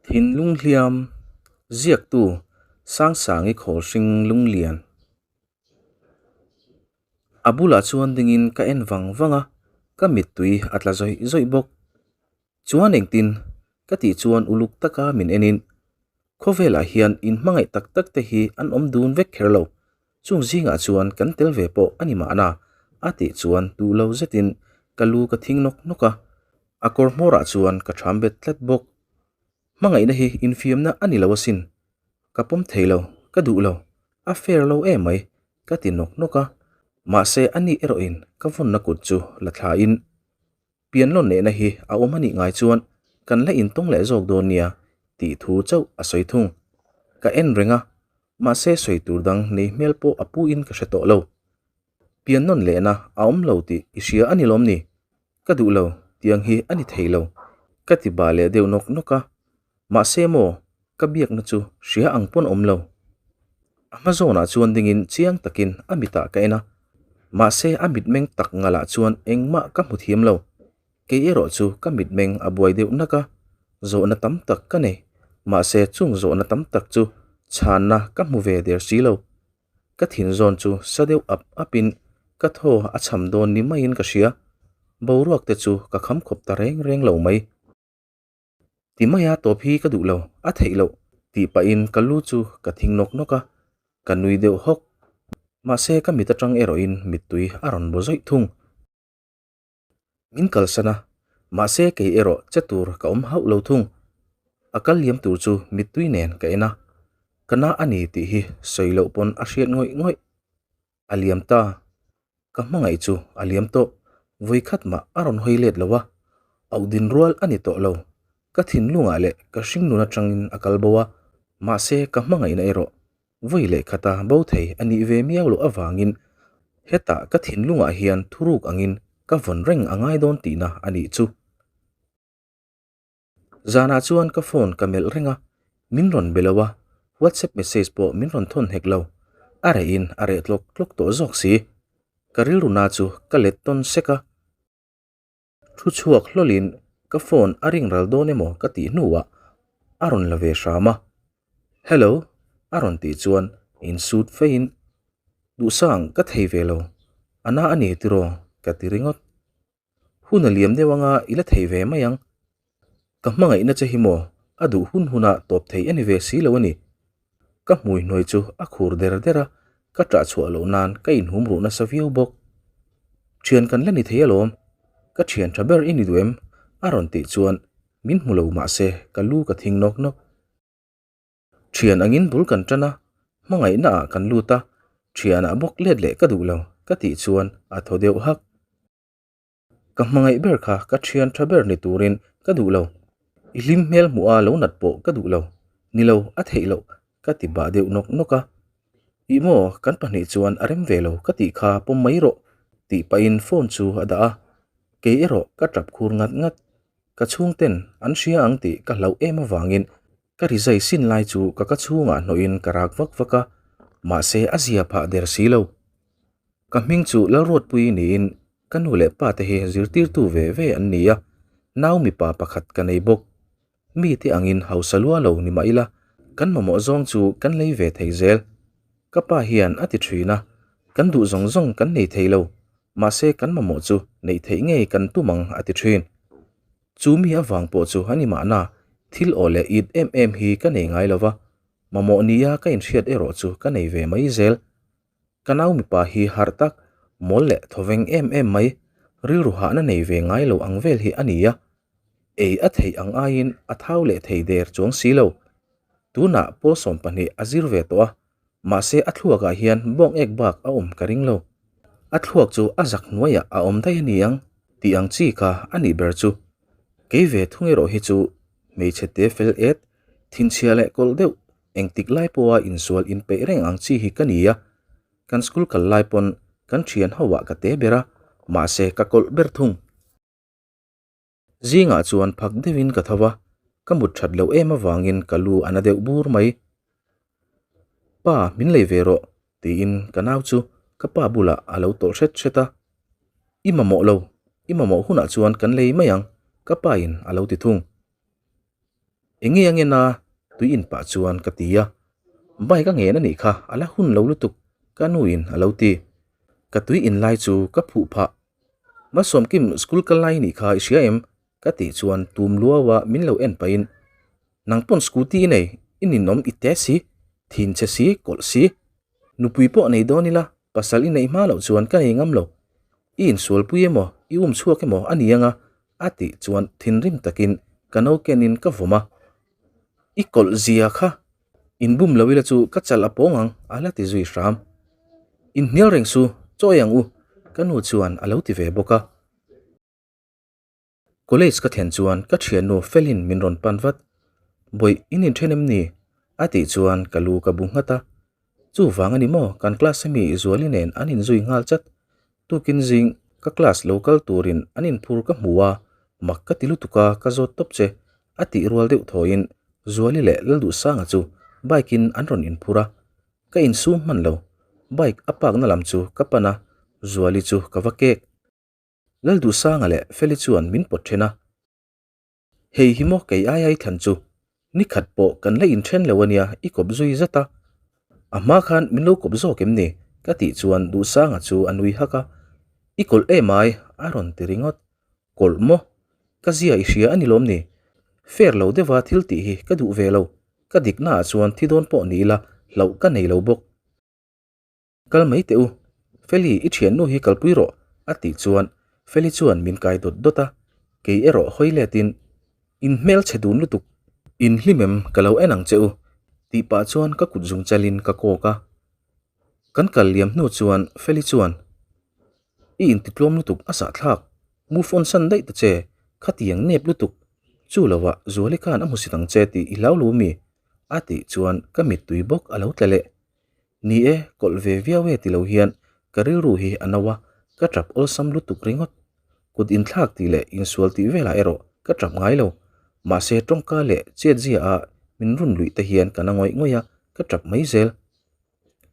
Thinlung hliam, Ziaktu, Sangsangi Khawlhring Lunglian. A bulah chuan dingin ka en vang vang a, ka mittui a tla zawih zawih bawk. Chuan engtin? Ka tih chuan uluk taka min enin, Khawvelah hian inhmangaih tak tak te hi an awm dun vek kher lo, chung zingah chuan kan tel ve pawh a ni mahna, a tih chuan duh lo zetin ka lu ka thing nawk nawk a, a kawr hmawrah chuan ka ṭham bet tlat bawk. Hmangaihna hi infiamna a ni lo asin. Ka pawm thei lo, ka duh lo, a fair lo em mai, ka ti nawk nawk a. Mahse a ni erawhin ka vawnna kut chu la thlain, Pianlawn nehna hi a awm a nih ngai chuan kan la intawng leh zawk dawn nia tih thu chauh a sawi thung. Ka en reng a, mahse sawi tur dang nei hmel pawh a puin ka hre tawh lo. Pian nawn lehna a awm lo tih i hria a ni lawm ni? Ka duh lo, tiang hi a ni thei lo, ka ti bah leh deuh nawk nawk a. Mahse maw, ka biakna chu hria ang pawn awm lo. A hma zawnah chuan dingin chiang takin a mitah ka en a, mahse a mitmeng tak ngalah chuan engmah ka hmu thiam lo. Kei erawh chu ka mitmeng a buai deuh nak a, zawhna tam tak ka nei, mahse chung zawhna tam tak chu chhanna ka hmu ve der si lo. Ka thin zawn chu sa deuh ap ap in ka thaw a cham dawn ni maiin ka hria. Boruak te chu ka kham khawp ta reng reng lo mai. Ti maia tawp hi ka duh lo, a theih loh tih pahin ka lu chu ka thing nawk nawk a, ka nui deuh hawk. Mahse ka mit atang erawhin mittui a rawn baw zawih thung. Min kalsan a, mahse kei erawh che tur ka awm hauh lo thung. A kal liam tur chu mittui nen ka en a, ka na a ni tih hi sawi loh pawn a hriat ngawih ngawih. A liam ta, ka hmangaih chu a liam tawh, vawikhat mah a rawn hawi let lo a, auh din rual a ni tawh lo. Ka thinlungah leh ka hringnun atangin a kal bo a, mahse ka hmangaihna erawh Vawi leh khata bo thei a nih ve miau loh avangin hetah ka thinlungah hian thuruk angin ka vawn reng a ngai dawn tihna a nih chu. Zanah chuan ka phone ka melh reng a, min rawn be lo a, WhatsApp message pawh min rawn thawn hek lo. A rehin a reh tlawk tlawk tawh zawk si. Ka rilru na chu ka let tawn sek a. Thu chhuak hlawlin ka phone a ring ral dawn emaw ka tih hnuah a rawn la ve hram a. Hello a rawn tih chuan insut feiin Duhsang ka thei ve lo, a na a ni tiraw ka ti ringawt. Hun a liam deuh anga i la thei ve mai ang. Ka hmangaihna che hi maw a duh hun huna tawp thei a ni ve si lo a ni. Ka hmui hnuai chu a khur der der a, ka ṭah chhuah loh nan ka inhum ruh nasa viau bawk. Ṭhian kan la ni thei alawm, ka ṭhian ṭha ber i ni duh em? a rawn tih chuan min hmu lo mah se ka lu ka thing nawk nawk. Ṭhian angin bul kan ṭan a, hmangaihna ah kan lut a, ṭhianah bawk let leh ka duh lo ka tih chuan a thaw deuh hak. Ka hmangaih ber kha ka thian tha ber ni turin ka duh lo. I hlim hmel hmuh a lo nat pawh ka duh lo. Ni lo, a theih loh, ka ti bah deuh nawk nawk a. Ih maw, kan pahnih chuan a rem ve lo ka tih kha pawm mai rawh, tih pahin phone chu a dah a. Kei erawh ka tap khur ngat ngat. Ka chhungten an hria ang tih ka hlauh em avangin ka rizai sin lai chu ka ka chhungah hnawhin ka rak vak vak a, mahse a zia phah der si lo. Ka hming chu Lalruatpui niin ka nu leh pa te hi zirtirtu ve ve an ni a, nau mipa pakhat ka nei bawk. Mite angin hausa lua lo ni mah ila, kan mamawh zawng chu kan lei ve thei zel. Ka pa hian a ti thin a, kan duh zawng zawng kan nei thei lo, mahse kan mamawh chu neih theih ngei kan tum ang a ti thin. Chu mi avang pawh chu a ni mahna, thil aw leh it em em hi ka nei ngai lo va, mamawh nia ka inhriat erawh chu ka nei ve mai zel. Ka nau mipa hi harh tak, mawl leh thawveng em em mai, rilru hahna nei ve ngai lo ang vel hi a ni a. Ei a theih ang aiin a thau leh thei der chuang si lo. Tunah pawl 12 a zir ve tawh a, mahse a thluakah hian bawng ek bak a awm ka ring lo. A thluak chu a zak hnuaiah a awm daih a ni ang tih ang chi kha a nih ber chu. Kei ve thung erawh hi chu hmeichhe te fel et, thinchhia leh kawlh deuh Engtik lai pawha insual inpeih reng ang chi hi ka ni a, kan school kal lai pawn kan thian ho ah ka te ber a, mahse ka kawlh ber thung. Zingah chuan phak deuhin ka tho a, ka mut that loh em avangin ka lu a na deuh bur mai. Pa, min lei ve rawh, tiin ka nau chu ka pa bulah a lo tawlh hret hret a. I mamawh lo, i mamawh hunah chuan kan lei mai ang, ka pa in a lo ti thung. Enge a ngen a? Tui in pah chuan ka ti a. Bike a ngen a nih kha, a la hun lo lutuk, ka nu in a lo ti. Ka tui in lai chu ka phuh phah. Malsawmkim school kal lai nih kha i hria em? Ka tih chuan tum luau a min lo en pahin, Nang pawn scooty i nei, i ninawm i te si, thin che si, kawlh si. Nupui pawh nei dawn ila, pasal i neih hma loh chuan ka nei ngam lo. I insualpui emaw, i um chhuak emaw a ni anga a tih chuan thinrim takin ka no kenin ka vawm a. I kawlh zia kha inbum lo ila chu ka chal a pawng ang a la ti zui hram. Inhnial reng su, chawi ang u, ka nu chuan a lo ti ve bawk a. College ka thlen chuan ka thiannu Felin min rawn pan vat. Bawih, in inthen em ni? A tih chuan ka lu ka bu nghat a. Chuvang a ni maw, kan class ami Zuali nen an inzui nghal chat. Tukin zing ka class lo kal turin an inphur ka hmu a, mak ka ti lutuk a, ka zawt tawp che. A tih rual deuh thawiin Zuali leh Lalduhsanga chu bike in an rawn inphur a. Ka insum hman lo, bike a park na lam chu ka pan a, Zuali chu ka va kek. Lalduhsanga leh Feli chuan min pawt then a, Hei hi maw kei ai ai thlan chu, ni khat pawh kan la inthen lo ania i kawp zui zat a. A hma khan min lo kawp zawk em ni? ka tih chuan Duhsanga chu a nui hak a, I kawlh em ai? a rawn ti ringawt. Kawlh maw? Ka zia i hria a ni lawm ni? Fair lo deuha thil tih hi ka duh ve lo, ka diknaah chuan thi dawn pawh ni ila hlauh ka nei lo bawk. Kal mai teh u, Feli i thiannu hi kalpui rawh a tih chuan Feli chuan min kai dawt dawt a, kei erawh hawi letin In hmel chhe dun lutuk, in hlim em ka lo en ang che u tih pah chuan ka kut zung chalin ka kawk a. Kan kal liam hnu chuan Feli chuan I intitlawm lutuk a sahthlak, move on san daih ta che, khatiang nep lutuk, chu lovah Zuali khan a hmusit ang che tih i hlau lo mi? a tih chuan ka mittui bawk a lo tla leh. Ni e, kawlh ve viau e ti lo hian ka rilru hi a no a, ka tap awlsam lutuk ringawt. Kut inthlak tih leh insual tih velah erawh ka tap ngai lo. Mahse tawngka leh chetzia a min run luih te hian ka na ngawih ngawih a, ka tap mai zel.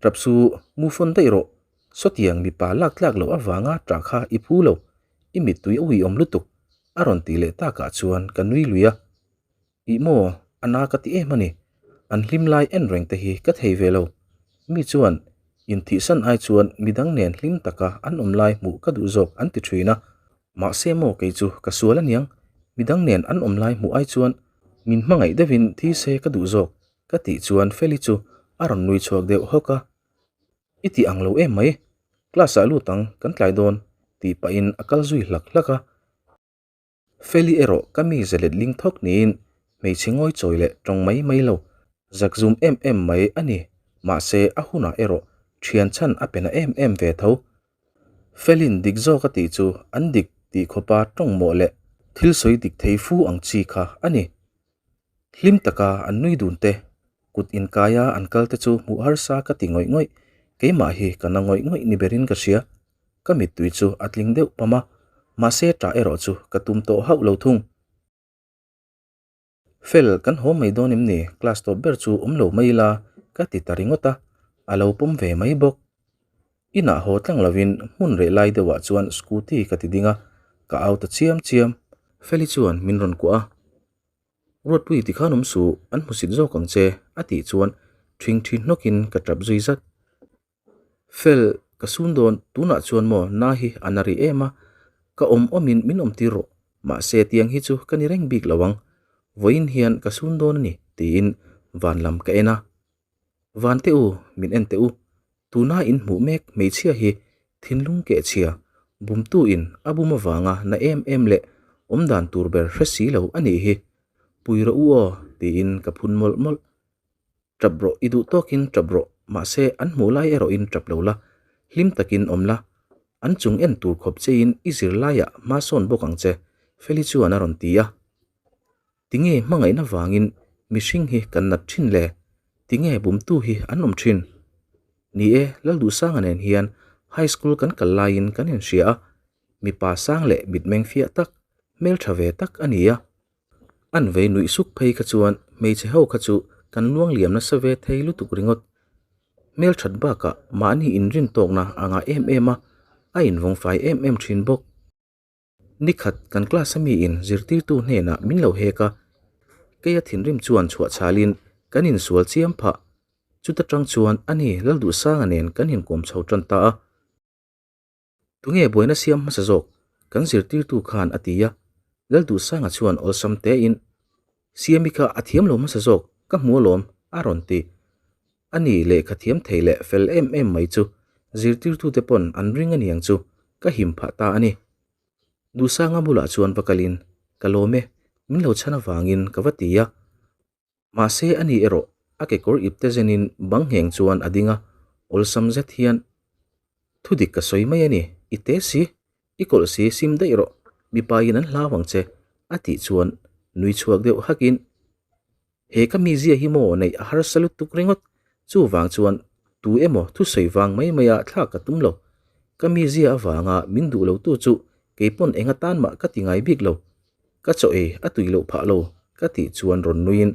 Tap su, mu fawn daih rawh. Sawtiang mipa lak tlak loh avanga tah kha i phu lo, i mittui a uiawm lutuk, a rawn tih leh takah chuan ka nui lui a. Ih maw, a na ka ti em a ni. An hlim lai en reng te hi ka thei ve lo. Mi chuan inthihsan ai chuan midang nen hlim taka an awm lai hmuh ka duh zawk an ti thin a. Mahse maw kei chu ka sual aniang, midang nen an awm lai hmuh ai chuan min hmangaih deuhin thi se ka duh zawk ka tih chuan Feli chu a rawn nui chhuak deuh hawk a. I tih ang lo em mai, class ah lut ang kan tlai dawn tih pahin a kal zui hlak hlak a. Feli erawh ka mi zelet ling thawk niin hmeichhe ngawi chawi leh tawng mai mai lo, zakzum em em mai a ni. Mahse a hunah erawh thian chhan a pe na em em ve tho. Felin dik zawk a tih chu an dik tih khawpa tawng mawh leh thil sawi dik thei fu ang chi kha a ni. Hlim taka an nui dun te, kut inkaia an kal te chu hmuh harsa ka ti ngawih ngawih, keimah hi ka na ngawih ngawih ni berin ka hria. Ka mittui chu a tling deuh pam a, mahse ṭah erawh chu ka tum tawh hauh lo thung. Fel, kan haw mai dawn em ni? Class tawp ber chu awm lo mai ila ka ti ta ringawt a, a lo pawm ve mai bawk. Inah haw tlang lovin hmun reh lai deuhah chuan scooty ka ti ding a, ka au ta chiam chiam. Feli chuan min rawn kuah a, Ruatpui tikhan awm suh, an hmusit zawk ang che a tih chuan ṭhing ṭhi hnawkin ka ṭap zui zat. Fel, ka sun dawn, tunah chuan maw na hi a na rih em a, ka awm awmin min awm tir rawh, mahse tiang hi chu ka ni reng bik lo ang, vawiin hian ka sun dawn a ni tiin van lam ka en a. Van teh u, min en teh u, tuna in hmuh mek hmeichhia hi thinlung kehchhia, bumtu in a bum avanga na em em leh awmdan tur ber hre si lo a nih hi, pui rawh u aw tiin ka phun mawlh mawlh. Tap rawh, i duh tawkin tap rawh, mahse an hmuh lai erawhin tap lo la, hlim takin awm la, an chung en tur khawp chein i zir laiah hma sawn bawk ang che, Feli chuan a rawn ti a. Tinge hmangaihna vangin mihring hi kan nat thin le? Tinge bumtu hi an awm thin? Ni e, Lalduhsanga nen hian high school kan kal laiin kan inhria a, mipa sang leh mitmeng fiah tak, hmeltha ve tak a ni a. An vei nuih suk phei kha chuan hmeichhe ho kha chu kan luang liam nasa ve thei lutuk ringawt. Hmelthat bakah mahni inrin tawkna a ngah em em a, a invawng fai em em thin bawk. Nikhat kan class a miin zirtirtu hnenah min lo hek a. Keia thinrim chuan chhuah chhalin kan insual chiam phah. Chuta tang chuan ani Lalduhsanga nen kan inkawm chho tan ta a. Tunge buaina siam hmasa zawk? Kan zirtirtu khan a ti a. Lalduhsanga chuan awlsam tein, Siami kha a thiam lo hmasa zawk, ka hmu alawm, a rawn ti. Ani lehkha thiam thei leh fel em em mai chu zirtirtute pawn an ring aniang chu ka him phah ta a ni. Duhsanga bulah chuan va kalin, Ka lawm e, min lo chhan avangin ka va ti a. Mahse ani erawh a kekawr ipte zenin bang ngheng chuan a ding a, awlsam zet hian, Thudik ka sawi mai a ni, i te si, i kawlh si sim daih rawh, mipa in an hlau ang che, a tih chuan nui chhuak deuh hakin, He ka mizia hi maw neih a harsa lutuk ringawt, chuvang chuan tu emaw thusawi vang mai maia thlak ka tum lo. Ka mizia avanga min duh lotu chu keipawn eng atan mah ka ti ngai bik lo. Ka chaw ei a tui loh phah lo ka tih chuan rawn nuiin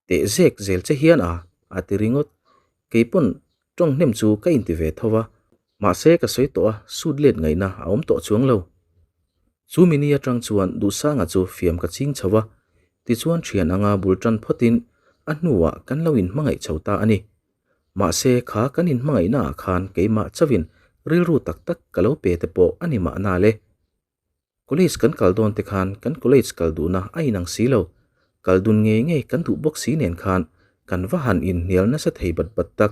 teh zek zel che hian a a ti ringawt. Keipawn tawng hnem chu ka inti ve tho va, mahse ka sawi tawh a sut let ngaihna a awm tawh chuang lo. Chu mini atang chuan Duhsanga chu fiam ka ching chho va, tichuan thian anga bul tan phawtin a hnuah kan lo inhmangaih chho ta a ni. Mahse kha kan inhmangaihnaah khan keimah chauhin rilru tak tak ka lo pe te pawh a ni mahna le. College kan kal dawn te khan kan college kal duhna a inang si lo. Kal dun ngei ngei kan duh bawk si nen khan kan va han inhnial nasa thei bat bat tak.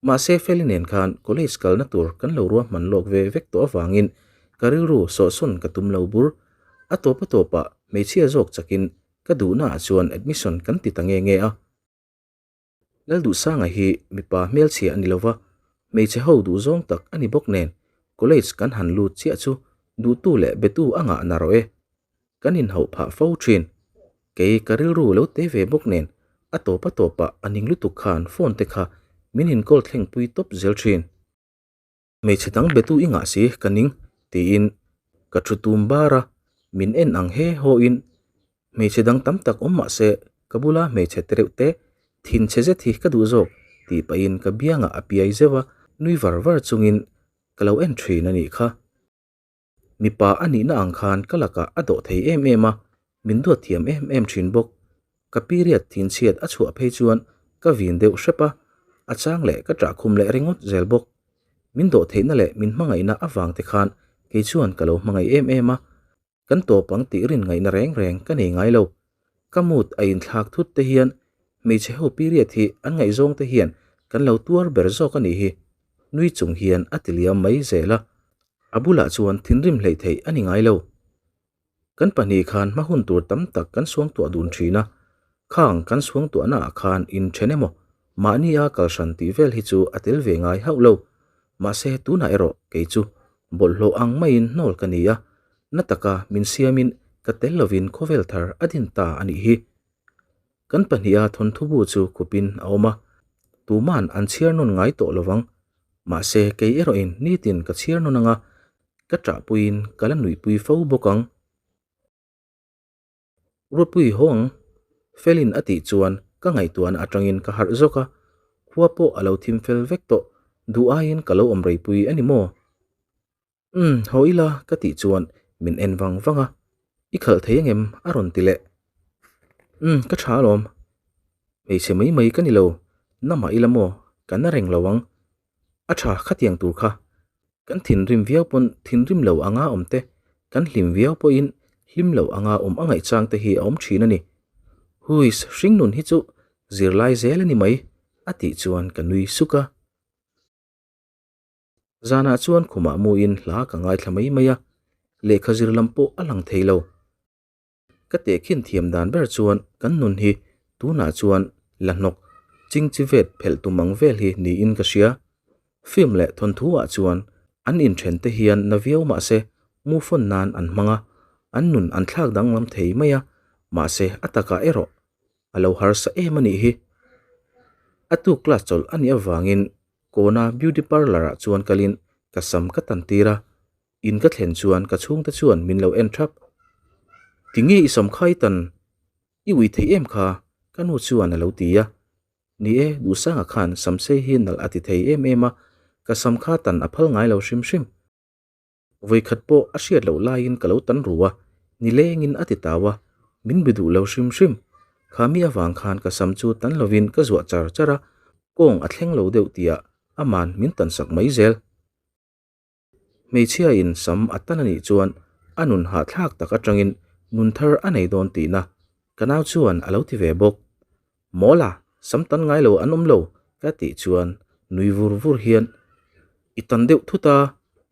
Mahse Feli nen khan college kalna tur kan lo ruahman lawk ve vek tawh avangin ka rilru sawhsawn ka tum lo bur. A tawp a tawpah hmeichhia zawk chakin ka duhnaah chuan admission kan ti ta nge nge a. Lalduhsanga hi mipa hmelchhia a ni lova, hmeichhe ho duhzawng tak a ni bawk nen college kan han lut chiah chu duhtu leh betu a ngah na rawh e. Kan inhauh phah fo thin. Kei ka rilru lo te ve bawk nen a tawp a tawpah a ning lutuk khan phone te kha min inkawl thlengpui tawp zel thin. Hmeichhe dang betu i ngah si ka ning tiin ka thu tum bar a, min en ang he haw in hmeichhe dang tam tak awm mah se ka bula hmeichhe te reuh te thinchhe zet hi ka duh zawk tih pahin ka biangah a piai zeuh a, nui var var chungin ka lo en thin a nih kha. Mipa a nihna ang khan ka lakah a dawh thei em em a, min duat thiam em em thin bawk. Ka period thinchhiat a chhuah phei chuan ka vin deuh hrep a, a chang leh ka ṭah khum leh ringawt zel bawk. Min dawh theihna leh min hmangaihna avang te khan kei chuan ka lo hmangaih em em a, kan tawp ang tih rin ngaihna reng reng ka nei ngai lo. Ka mood a inthlak thut te hian hmeichhe ho period hi an ngaihzawng te hian kan lo tuar ber zawk a nih hi, nui chung hian a ti liam mai zel a. A bulah chuan thinrim hleih theih a ni ngai lo. Kan pahnih khan hma hun tur tam tak kan suangtuah dun thin a, khang kan suangtuahnaah khan inthen emaw mahni a kal hran tih vel hi chu a tel ve ngai hauh lo. Mahse tunah erawh kei chu bawlhhlawh ang maiin hnawl ka ni a, na taka min siamin ka tel lovin khawvel thar a din ta a nih hi. Kan pahniha thawnthu bu chu khupin a awm a, tuman an chhiar nawn ngai tawh lo vang. Mahse, kei erawhin nitin ka chhiar nawn anga, ka ṭahpuiin ka la nuihpui fo bawk ang. Ruatpui haw ang, Felin a tih chuan ka ngaihtuahna aṭangin ka harh zawk a, khua pawh a lo thim fel vek tawh, duh aiin ka lo awm reipui a ni maw? Umm, haw ila ka tih chuan min en vang vang a, I khalh thei angem? a rawn ti leh. Umm, ka tha alawm. Hmeichhe mai mai ka ni lo, na mah ila maw, ka na reng lo ang. A tha khatiang tur kha. Kan thinrim viau pawn thinrim lo anga awm te, kan hlim viau pawhin hlim lo anga awm a ngaih chang te hi a awm thin a ni. Huiss, hring nun hi chu zirlai zel a ni mai, a tih chuan ka nui suk a. Zanah chuan khumah muin hla ka ngaithla mai mai a, lehkha zir lam pawh a lang thei lo. Ka tehkhin thiam dan ber chuan kan nun hi tunah chuan la hnawk chingchi vet phelh tum ang vel hi niin ka hria. Film leh thawnthu ah chuan an inthen te hian na viau mahse move on nan an hmang a, an nun an thlak danglam thei mai a, mahse a takah erawh a lo harsa em a nih hi. A tuk class chawlh a nih avangin Kawna beauty parlour ah chuan kalin ka sam ka tan tir a, in ka thlen chuan ka chhungte chuan min lo en thap. Tinge i sam kha i tan? I ui thei em kha? Ka nu chuan a lo ti a. Ni e, Duhsanga khan sam sei hi nalh a ti thei em em a, ka sam kha tan a phal ngai lo hrim hrim. Vawikhat pawh a hriat loh laiin ka lo tan ru a, nilengin a ti tau a, min be duh lo hrim hrim. Kha mi avang khan ka sam chu tan lovin ka zuah char char a, kawng a thleng lo deuh tihah aman min tansak mai zel. Hmeichhia in sam a tan a nih chuan a nun hahthlak tak atangin nun thar a nei dawn tihna ka nau chuan a lo ti ve bawk. Mawla, sam tan ngai lo an awm lo ka tih chuan nui vur vur hian i tan deuh thut a,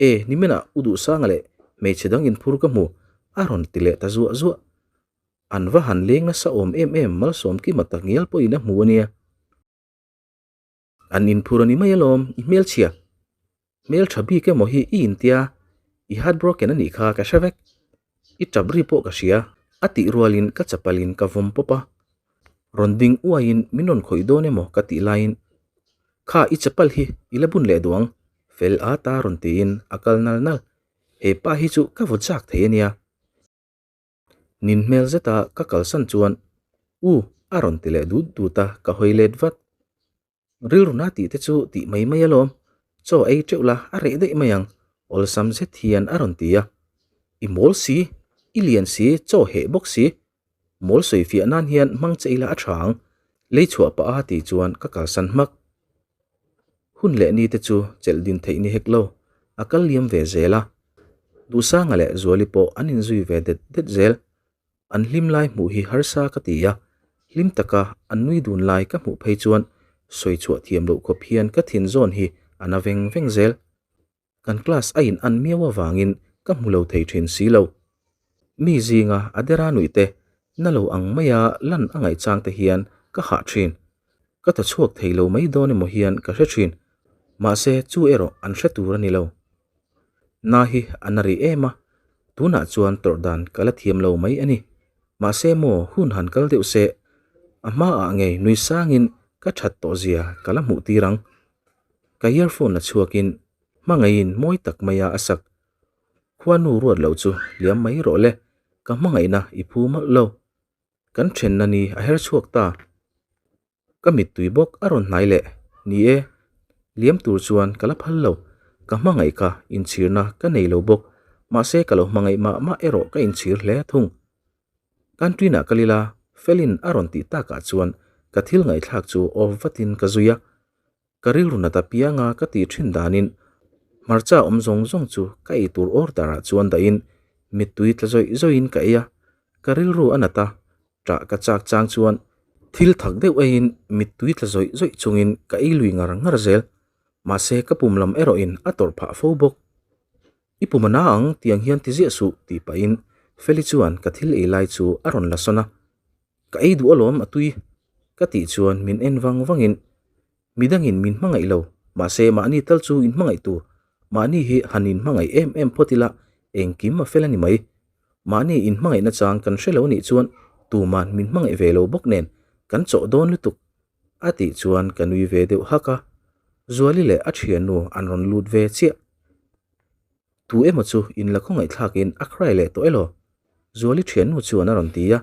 e niminah u Duhsanga leh hmeichhe dang inphur ka hmu a rawn ti leh ta zuah zuah. An va han leng nasa awm em em Malsawmkima takngial pawhin a hmu a nia. An inphur a ni mai alawm, i hmelchhia. Hmeltha bik emaw hi i intia, i heartbroken a nih kha ka hre vek. I tap ri pawh ka hria, a tih rualin ka chapalin ka vawm pawp a. Rawn ding uaiin min rawn khawih dawn emaw ka tih laiin, Kha i chapal hi i la bun leh duh ang, fel ata rawn tiin a kal nal nal. He pa hi chu ka vaw chak thei a nia. Nin hmel zeta ka kalsan chuan U a rawn ti leh dut dut a, ka hawi let vat. Rilru na tih te chu tih mai mai alawm, chaw ei teuh la a reh daih mai ang, awlsam zet hian a rawn ti a. I mawl si, i lian si, chaw heh bawk si, mawl sawi fiah nan hian hmang che ila a tha ang, lei chhuah pah a tih chuan ka kalsan hmak. Hun leh ni te chu chelh din theih ni hek lo, a kal liam ve zel a. Duhsanga leh Zuali pawh an inzui ve det det zel. An hlim lai hmuh hi harsa ka ti a, hlim taka an nui dun lai ka hmuh phei chuan sawi chhuah thiam loh khawp hian ka thin zawn hi a na veng veng zel. Kan class a in an miau avangin ka hmu lo thei thin si lo. Mi zinga a dera nuih te, na lo ang maia lan a ngaih chang te hian ka hah thin. Ka thaw chhuak thei lo mai dawn emaw hian ka hre thin. Mahse chu erawh an hre tur a ni lo. Na hi a na rih em a, tunah chuan tawrh dan ka la thiam lo mai a ni. Mahse maw hun han kal deuh se, a hmaah ngei nui sangin ka that tawh zia ka la hmuh tir ang. Ka earphone la chhuakin hmangaihin mawi tak maia a sak. Khuanu ruat loh chu liam mai rawh le, ka hmangaihna i phu mawlh lo. Kan thenna ni a her chhuak ta. Ka mittui bawk a rawn hnai leh, ni e, liam tur chuan ka la phal lo, ka hmangaih kha inchhirna ka nei lo bawk, mahse ka lo hmangaih mah mah erawh ka inchhir hle thung. Canteen ah ka lila, Felin a rawn tih takah chuan ka thil ngaihthlak chu off vatin ka zui a, Ka rilru nat apianga ka tih thin danin hmarcha awm zawng zawng chu ka ei tur order ah chuan dahin mittui tla zawih zawihin ka ei a, ka rilru a nat a, ṭah ka chak chang chuan thil thak deuh eiin mittui tla zawih zawih chungin ka ei lui ngar ngar zel, mahse ka pum lam erawhin a tawrh phah fo bawk. I pum a na ang tiang hian ti ziah suh tih pahin Feli chuan ka thil ei lai chu a rawn la sawn a, Ka ei duh alawm a tui ka tih chuan min en vang vangin midangin min hmangaih lo mahse mahni tal chu in hmangaih tur mahni hi han in hmangaih em em phawt ila engkim a fel a ni mai. Mahni in hmangaihna chang kan hre lo anih chuan tuman min hmangaih ve lo bawk nen kan chawh dawn lutuk a tih chuan ka nui ve deuh hak a, Zuali leh a thiannu an rawn lut ve chiah. Tu emaw chu in la khawngaihthlakin a cry leh tawh elaw? Zuali thiannu chuan a rawn ti a,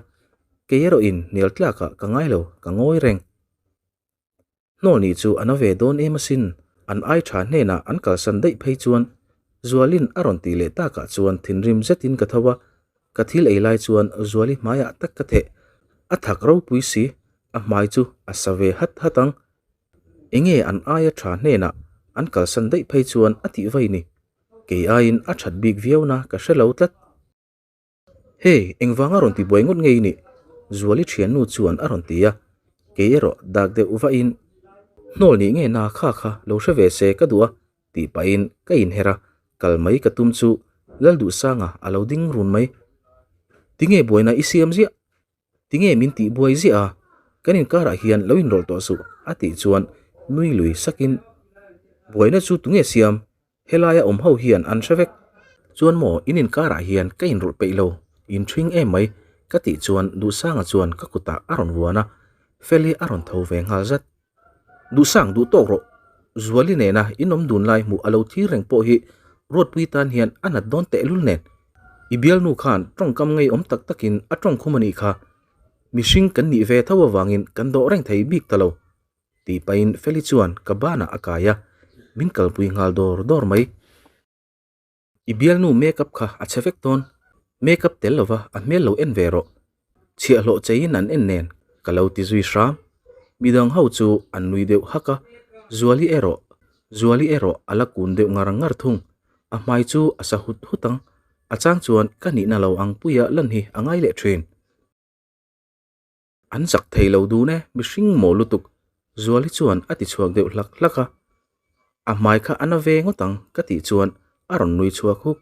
kei erawhin hnial tlakah ka ngai lo, ka ngawi reng. Hnawl nih chu a na ve dawn em asin, an ai tha hnenah an kalsan daih phei chuan Zualin a rawn tih leh takah chuan thinrim zetin ka tho a, ka thil ei lai chuan Zuali hmaiah tak ka theh, a thak ropui si, a hmai chu a sa ve hat hat ang. Enge an aia tha hnenah an kalsan daih phei chuan a tih vai ni. Kei aiin a that bik viau na ka hre lo tlat. Hey, engvanga rawn ti buai ngawt ngei ni? Zuali thiannu chuan a rawn ti a, kei erawh dak deuh vahin, Hnawl nih nge na kha kha lo hre ve se ka duh a tih pahin ka inher a, kal mai ka tum chu Lalduhsanga a lo ding run mai. Tinge buaina i siam ziah? Tinge min tih buai ziah a, kan inkarah hian lo inrawlh tawh suh a tih chuan nui lui sakin buaina chu tunge siam helaia awm ho hian an hre vek. Chuan maw in inkarah hian ka inrawlh peih lo, in ṭhing em mai ka tih chuan Duhsanga chuan ka kutah a rawn vuan a, Feli a rawn tho ve nghal zat. Duhsang duh tawk rawh, Zuali nena in awm dun lai hmuh a lo thlir reng pawh hi Ruatpui tan hian a nat dawn tehlul nen. I bialnu khan tawngkam ngei awm tak takin a tawngkhum a nih kha. Mihring kan nih ve tho avangin kan dawh reng thei bik ta lo. Tih pahin Feli chuan ka banah a kai a, min kalpui nghal dawr dawr mai. I bialnu makeup kha a chhe vek dawn, makeup tel lova a hmel lo en ve rawh. Chhiahhlawh cheiin an en nen. Ka lo ti zui hram. Midang ho chu an nui deuh hak a, Zuali erawh Zuali erawh a la kun deuh ngar ngar thung. A hmai chu a sa hut hut ang. A chang chuan ka nihna lo ang puia lan hi a ngai leh thin. An zak thei lo dun e, mihring maw lutuk, Zuali chuan a ti chhuak deuh hlak hlak a. A hmai kha a na ve ngawt ang ka tih chuan a rawn nui chhuak huk.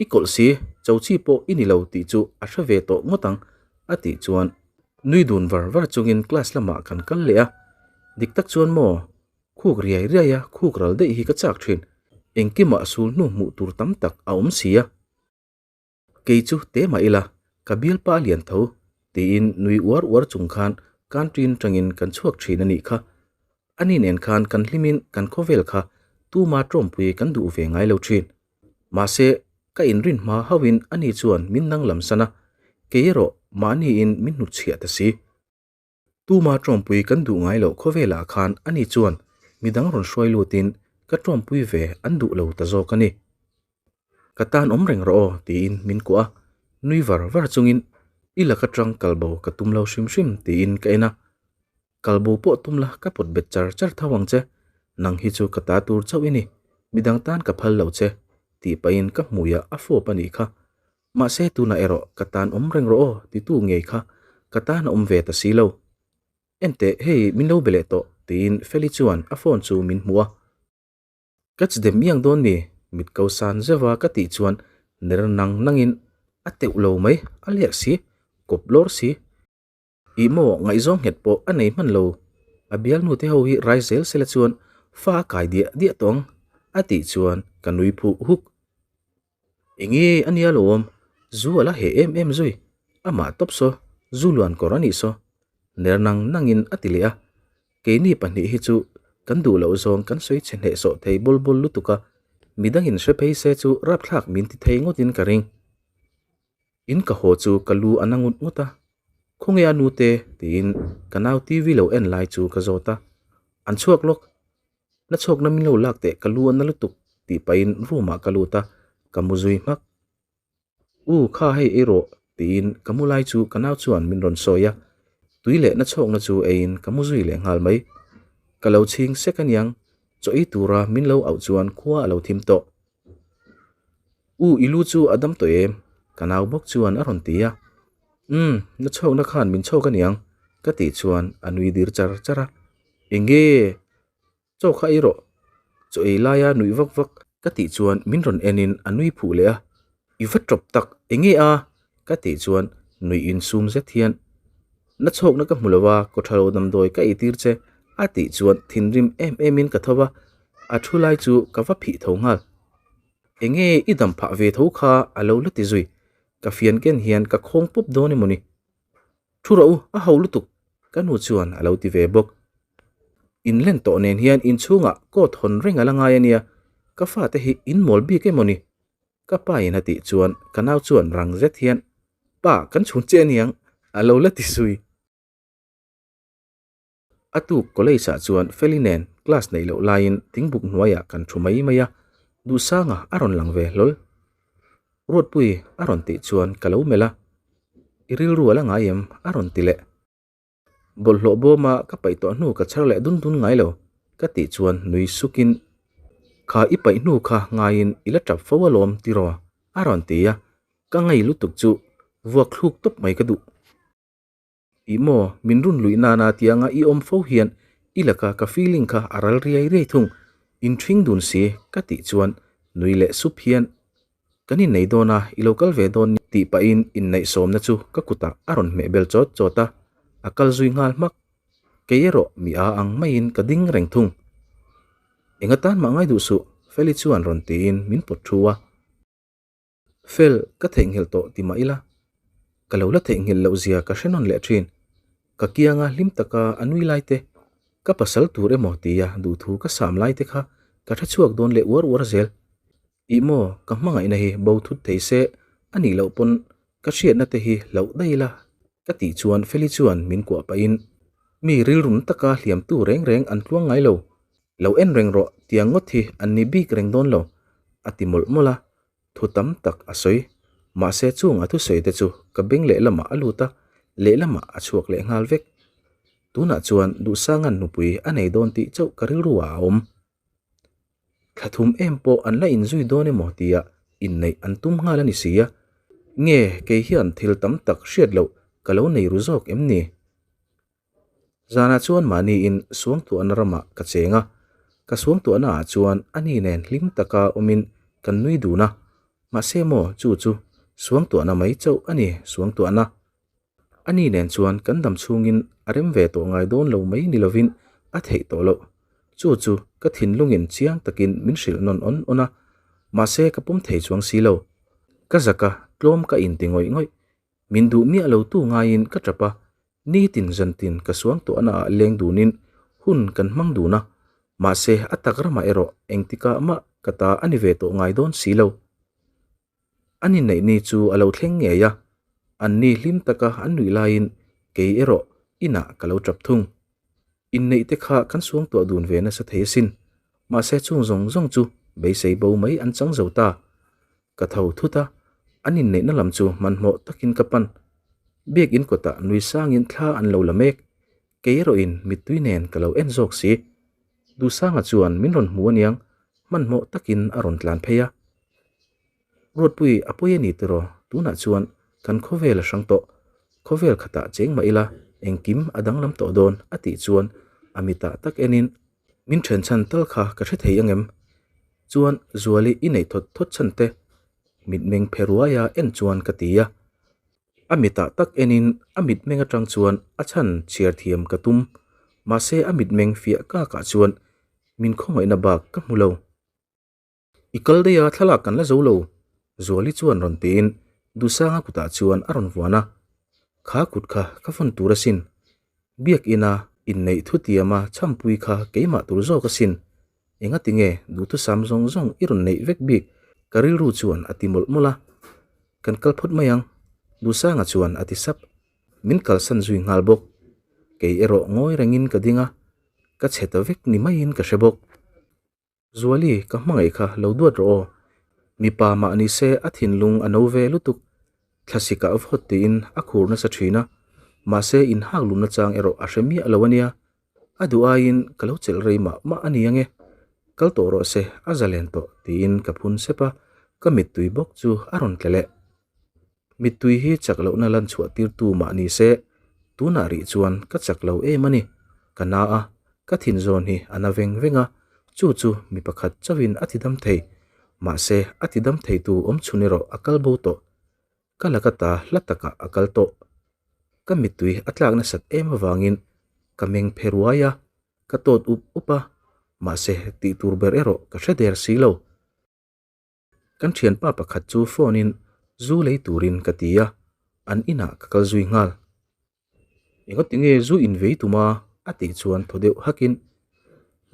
I kawlh si, cho chi pawh i ni lo tih chu a hre ve tawh ngawt ang a tih chuan nui dun var var chungin class lamah kan kal leh a. Dik tak chuan maw, khuk riai riai a khuk ral daih hi ka chak thin, engkimah sul hnu hmuh tur tam tak a awm si a. Kei chu te mah ila, ka bialpa a lian tho, tiin nui uar uar chung khan canteen tangin kan chhuak thin a nih kha. Ani nen khan kan hlimin kan khawvel kha tuma tawmpui kan duh ve ngai lo thin. Mahse, ka inrin hma hauhin ani chuan min nang lam san a, kei erawh mahniin min hnutchhiah ta si. Tuma tawmpui kan duh ngai loh khawvelah khan ani chuan midang rawn hruai lutin ka tawmpui ve an duh lo ta zawk a ni. Ka tan awm reng rawh aw tiin min kuah a, nui var var chungin i lak atang kalbo ka tum lo hrim hrim tiin ka en a. Kalbo pawh tum la ka pawt bet char char tho ang che, nang hi chu ka ta tur chauh i ni, midang tan ka phal lo che tih pahin ka hmuiah a fawp a nih kha. Mahse tunah erawh ka tan awm reng rawh aw titu ngei kha ka tan a awm ve ta si lo. Enteh hei min lo be leh tawh tiin Feli chuan a phone chu min hmuh a. Ka chi dem iang dawn mi? Mit ko san zeuh a ka tih chuan ner nang nangin a teuh lo mai, a liak si, kawp lawr si. Ih maw ngaihzawng nghet pawh a nei hman lo, a bialnu te ho hi rai zel sela chuan fa a kai diah diah tawh ang a tih chuan ka nui phuh huk. Enge a nia lo awm, zu a la heh em em zui, amah tawp saw, zu luan kawr a nih saw, ner nang nangin a ti leh a, keini pahnih hi chu kan duh loh zawng kan sawi chhe hnehsawh thei bawl bawl lutuk a, midangin hre phei se chu rapthlak min ti thei ngawtin ka ring. In ka haw chu ka lu a na ngut ngut a, Khawnge a nute? tiin ka nau TV lo en lai chu ka zawt a, an chhuak lawk, Na chhuakna min lo lak teh ka lu a na lutuk tih pahin room ah ka lut a, ka mu zui hmak. U kha hei ei rawh tiin ka mu lai chu ka nau chuan min rawn sawi a, tui leh na chhuakna chu eiin ka mu zui leh nghal mai. Ka lo chhing sek aniang, chaw ei tura min lo auh chuan khua a lo thim tawh. U i lu chu a dam tawh em? Ka nau bawk chuan a rawn ti a. Umm, na chhuakna khan min chhawk aniang ka tih chuan a nui dir char char a. Enge? Chaw kha ei rawh. Chaw ei laia nuih vak vak ka tih chuan min rawn enin a nui phuh leh a. I va tawp tak, enge a? Ka tih chuan nuih insum zet hian na chhawkna ka hmu lo a, kawthalo damdawi ka eitir che a tih chuan thinrim em emin ka tho a, a thu lai chu ka va phih tho nghal. Enge i dam phah ve tho kha a lo la ti zui, ka fian ken hian ka khawng pawp dawn emaw ni? Thu rawh u, a ho lutuk, ka nu chuan a lo ti ve bawk. In len tawh nen hian inchhungah coat hawn reng a la ngai a nia, ka fate hi in mawl bik emaw ni? Ka pa in a tih chuan ka nau chuan rang zet hian, Pa, kan chhun che aniang, a lo la ti zui. A tuk college ah chuan Feli nen class neih loh laiin tingbuk hnuaiah kan thu mai mai a, Duhsanga a rawn lang ve hlawl. Ruatpui a rawn tih chuan ka lo melh a, I rilru a la ngai em? a rawn ti leh. Bawlhhlawh bawma ka paih tawh hnu ka chhar leh dun dun ngai lo, ka tih chuan nui sukin, Kha i paih hnu kha ngaiin i la tap fo alawm tiraw? a rawn ti a, ka ngei lutuk chu vuak thluk tawp mai ka duh. Ih maw, min run luih nana tianga i awm fo hian i laka ka feeling kha a ral riai riai thung, inthing dun si ka tih chuan nui leh sup hian Kan innei dawn a, i lo kal ve dawn ni tih pahin inneihsawmna chu ka kutah a rawn hmeh bel chawt chawt a, a kal zui nghal hmak. Kei erawh mi a ang maiin ka ding reng thung. Enga tan mah ngai duh suh, Feli chuan rawn tiin min pawt thu a. Fel, ka theihnghilh tawh ti mah ila, ka lo la theihnghilh loh zia ka hre nawn leh thin. Ka kianga hlim taka a nui lai te, ka pasal tur emaw tia duhthu ka sam lai te kha ka hre chhuak dawn leh uar uar zel. Ih maw, ka hmangaihna hi bo thut thei se, a nih loh pawn ka hriatna te hi hlauh daih ila ka tih chuan Feli chuan min kuah pahin mi rilrun taka hliamtu reng reng an tluang ngai lo, lo en reng rawh tiang ngawt hi an ni bik reng dawn lo a ti mawlh mawlh a, thu tam tak a sawi. Mahse chung a thusawi te chu ka beng lehlamah a lut a, lehlamah a chhuak leh nghal vek. Tunah chuan Duhsanga'n nupui a nei dawn tih chauh ka rilru ah a awm. Thla thum em pawh an la inzui dawn emaw tia inneih an tum nghal a ni si a, nge kei hian thil tam tak hriat loh ka lo nei ru zawk em ni? Zanah chuan mahniin suangtuahna ramah ka cheng a, ka suangtuahna ah chuan ani nen hlim taka awmin kan nui dun a, mahse maw chu chu suangtuahna mai chauh a ni suangtuahna. Ani nen chuan kan dam chhungin a rem ve tawh ngai dawn lo mai ni lovin a theih tawh loh. Chu chu ka thinlungin chiang takin min hrilh nawn awn awn a, mahse ka pawm thei chuang si lo. Ka zak a, tlawm ka inti ngawih ngawih. Min duh miah lo tu ngaiin ka tap a, nitin zantin ka suang tawhna ah leng dunin hun kan hmang dun a, mahse a tak ramah erawh engtikah mah ka ta a ni ve tawh ngai dawn si lo. An inneih ni chu a lo thleng ngei a, an ni hlim taka an nuih laiin kei erawh inah ka lo tap thung. Inneih te kha kan suangtuah dun ve nasa thei asin, mahse chung zawng zawng chu beisei bo mai an chang zo ta. Ka tho thut a, an inneihna lam chu hmanhmawh takin ka pan. Biakinn kawtah nui sangin thla an lo la mek, kei erawhin mittui nen ka lo en zawk si. Duhsanga chuan min rawn hmu aniang, hmanhmawh takin a rawn tlan phei a. Ruatpui a pawi a ni tiraw, tunah chuan kan khawvel a hrang tawh, khawvel khatah cheng mah ila engkim a danglam tawh dawn a tih chuan a mitah tak enin min then chhan tal kha ka hre thei angem? Chuan Zuali i neih thawt thawt chhan te mitmeng phe ruaia en chuan ka ti a, a mitah tak enin a mitmeng atang chuan a chhan chhiar thiam ka tum, mahse a mitmeng fiah kakah chuan min khawngaihna bak ka hmu lo. I kal daih a, thlalak kan la zo lo, Zuali chuan rawn tiin Dusanga kutah chuan a rawn vuan a. Kha kut kha ka vawn tur asin. Biakina inneih thutiama chhampui kha keimah tur zawk asin. Engati nge duhthusam zawng zawng i rawn neih vek bik? Ka rilru chuan a ti mawlh mawlh a. Kan kal phawt mai ang, Dusanga chuan a ti sap. Min kalsan zui nghal bawk. Kei erawh ngawi rengin ka ding a, ka chhe ta vek ni maiin ka hre bawk. Zuali, ka hmangaih kha lo duat rawh aw. Mipa mah ni se a thinlung a no ve lutuk. Thlasik ah vawt tiin a khur nasa thin a, mahse inhak lumna chang erawh a hre miah lo a nia. A duh aiin ka lo chelh rei mah mah a ni ange. Kal tawh rawh se, a zalen tawh tiin ka phun sep a, ka mittui bawk chu a rawn tla leh. Mittui hi chak lohna lan chhuah tirtu mah ni se, tunah rih chuan ka chak lo em a ni. Ka na a, ka thin zawn hi a na veng veng a, chu chu mi pakhat chauhin a ti dam thei. Mahse, a ti dam theitu awm chhun erawh a kal bo tawh. Ka laka ta hla takah a kal tawh. Ka mittui a tlak nasat em avangin ka meng phe ruai a, ka tawt up up a, mahse tih tur ber erawh ka hre der si lo. Kan thianpa pakhat chu phone in zu lei turin ka ti a, an inah ka kal zui nghal. Engati nge zu in vei tum a? a tih chuan thaw deuh hakin,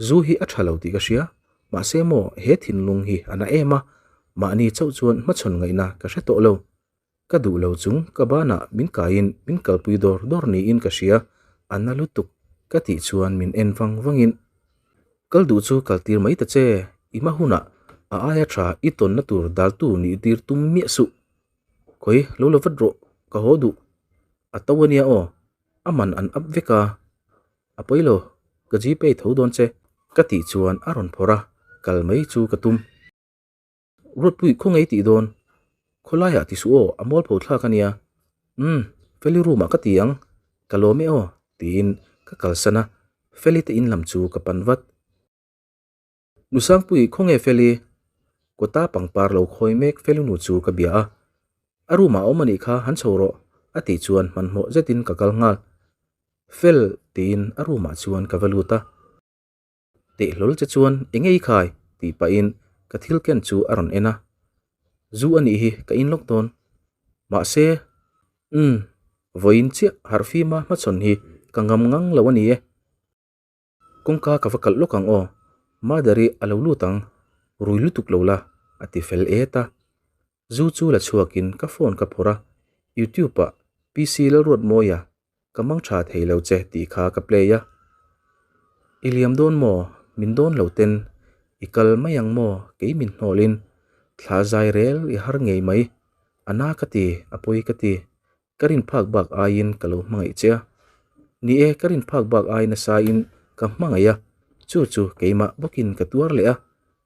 Zu hi a tha lo tih ka hria, mahse maw he thinlung hi a na em a, mahni chauh chuan hmachhawn ngaihna ka hre tawh lo. Ka duh lo chung ka banah min kaiin min kalpui dawr dawr niin ka hria, a na lutuk ka tih chuan min en vang vangin, Kal duh chu kal tir mai ta che, i hma hunah a aia tha i tawnna tur daltu nih tir tum miah suh. Khawi lo la vat rawh, ka haw duh. A to a nia aw, a man an up vek a, a pawi lo, ka gpay tho dawn che ka tih chuan a rawn phawrh a, kal mai chu ka tum. Ruatpui khaw ngei tih dawn. Khawlaiah ti suh aw, a mualpho thlak a nia. Umm, Feli room ah ka ti ang, ka lawm e aw, tiin ka kalsan a, Feli te in lam chu ka pan vat. Nusangpui khaw nge Feli? Kawta pangpar lo khawi mek Feli nu chu ka bia a. A room ah a awm a nih kha, han chho rawh, a tih chuan hmanhmawh zetin ka kal nghal. Fel, tiin a room ah chuan ka va lut a. Teh hlawl che chuan eng ei khai? tih pahin ka thil ken chu a rawn en a. Zu a nih hi ka in lawk dawn. Mahse, umm, vawiin chiah harhfima hmachhawn hi ka ngam ngang lo a ni e. Kawngka ka va kalh lawk ang aw, Mother-i a lo lut ang, rui lutuk lo la, a ti fel et a. Zu chu la chhuakin ka phone ka phawrh a, YouTube-ah PC Lalruatmawia Ka mang tha thei lo che tih kha ka play a. I liam dawn maw? Min dawn lo ten. I kal mai ang maw? Kei min hnawlin. Thla zai rel i har ngei mai. A na ka ti, a pawi ka ti. Ka rin phak bak aiin ka lo hmangaih che a. Ni e, ka rin phak bak ai nasa in ka hmangaih a, chu chu keimah bawkin ka tuar leh a,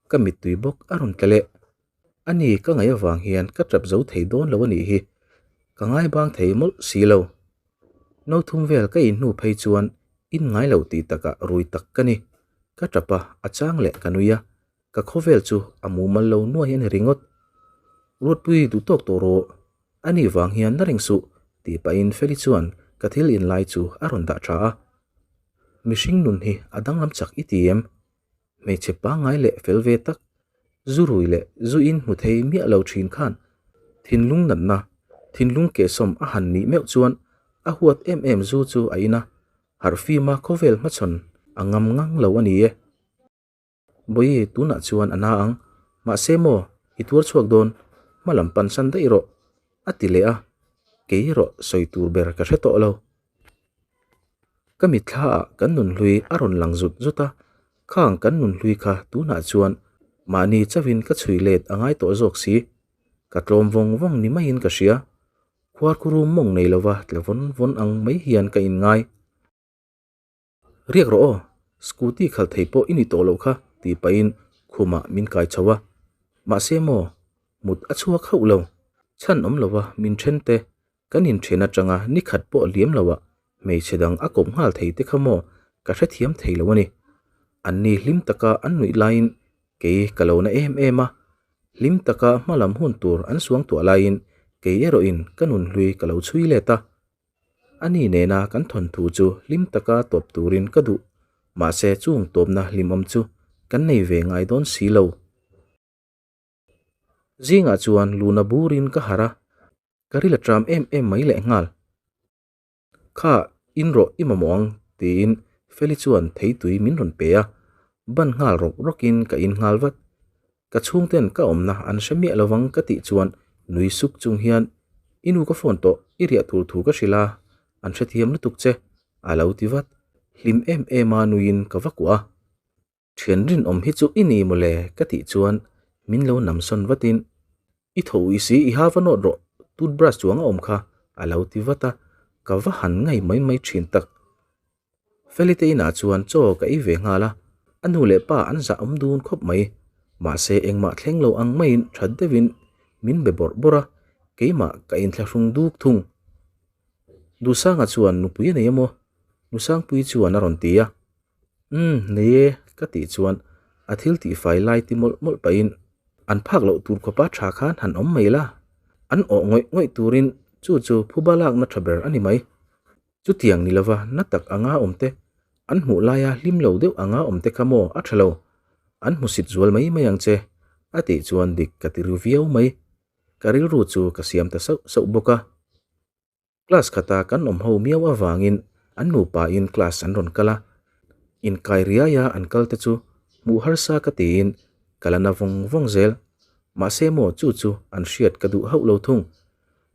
ka mittui bawk a rawn tla leh. Ani ka ngaih avang hian ka tap zo thei dawn lo a nih hi, ka ngai bang thei mawlh si lo. No thum vel ka inhnu phei chuan in ngai lo tih takah rui tak ka ni. Ka tap a, a chang leh ka nui a, ka khawvel chu a mumal lo nuai a ni ringawt. Ruatpui duh tawk tawh rawh, a nih vang hian na reng suh tih pahin Feli chuan ka thil inlai chu a rawn dah tha a. Mihring nun hi a danglam chak i ti em? Hmeichhe pangngai leh fel ve tak, zu rui leh zu in hmu thei miah lo thin khan thinlung natna, thinlung kehsawm a han nih meuh chuan a huat em em zu chu a in a, harhfima khawvel hmachhawn a ngam ngang lo a ni e. Bawihi tunah chuan a na ang, mahse maw i tuar chhuak dawn, hma lam pan san daih rawh a ti leh a, kei erawh sawi tur ber ka hre tawh lo. Ka mitthla ah kan nunhlui a rawn lang zut zut a, khang kan nunhlui kha tunah chuan mahni chauhin ka chhui let a ngai tawh zawk si. Ka tlawm vawng vawng ni maiin ka hria. Khuarkhu rum mawng nei lova tla vawn vawn ang mai hian ka inngai. Riak rawh aw, scooty khalh thei pawh i ni tawh loh kha tih pahin khumah min kai chho a. Mahse maw, mut a chhuak hauh lo. Chhan awm lova min then te, kan inthen atanga ni khat pawh liam loah hmeichhe dang a kawp nghal thei te kha maw ka hrethiam thei lo a ni. Anni hlim taka an nuih laiin kei ka lo na em em a, hlim taka hma lam hun tur an suangtuah laiin kei erawhin ka nunhlui ka lo chhui let a. Ani nena kan thawnthu chu hlim taka tawp turin ka duh, mahse chung tawpna hlimawm chu kan nei ve ngai dawn si lo. Zingah chuan luna burin ka harh a, ka ril a tram em em mai leh nghal. Kha, in rawh i mamawh ang tiin Feli chuan theitui min rawn pe a, ban nghal rawk rawkin ka in nghal vat. Ka chhungten ka awmna an hre miah lovang ka tih chuan nui suk chung hian i nu ka phone tawh i riah tur thu ka hrilh a, an hrethiam lutuk che a lo ti vat. Hlim em em a nuiin ka va kuah a, Thian rinawm hi chu i ni mawle ka tih chuan min lo nam sawn vatin i tho ui si i ha va nawt rawh toothbrush chuang a awm kha a lo ti vat a, ka va han ngai mai mai thin tak. Felite inah chuan chaw ka ei ve nghal a, a nu leh pa an zah awm dun khawp mai. Mahse engmah thleng lo ang maiin that deuhin min be bawrh bawrh a, keimah ka inthlahrung duk thung. Duhsanga chuan nupui a nei emaw? Nusangpuii chuan a rawn ti a. Umm, nei e, ka tih chuan a thil tihfai lai ti mawlh mawlh pahin an phak loh tur khawpa tha khan han awm mai la, an awh ngawih ngawih turin chu chu phuba lakna tha ber a ni mai. Chutiang ni lova na tak anga awm te, an hmuh laia hlim lo deuh anga awm te kha maw a tha lo, an hmusit zual mai mai ang che, a tih chuan dik ka ti ru viau mai. Ka rilru chu ka siam ta sauh sauh bawk a. Class khata kan awm ho miau avangin an nupa in class an rawn kal a, inkai riaia an kal te chu hmuh harsa ka tiin ka la na vawng vawng zel. Mahse maw chu chu an hriat ka duh hauh lo thung.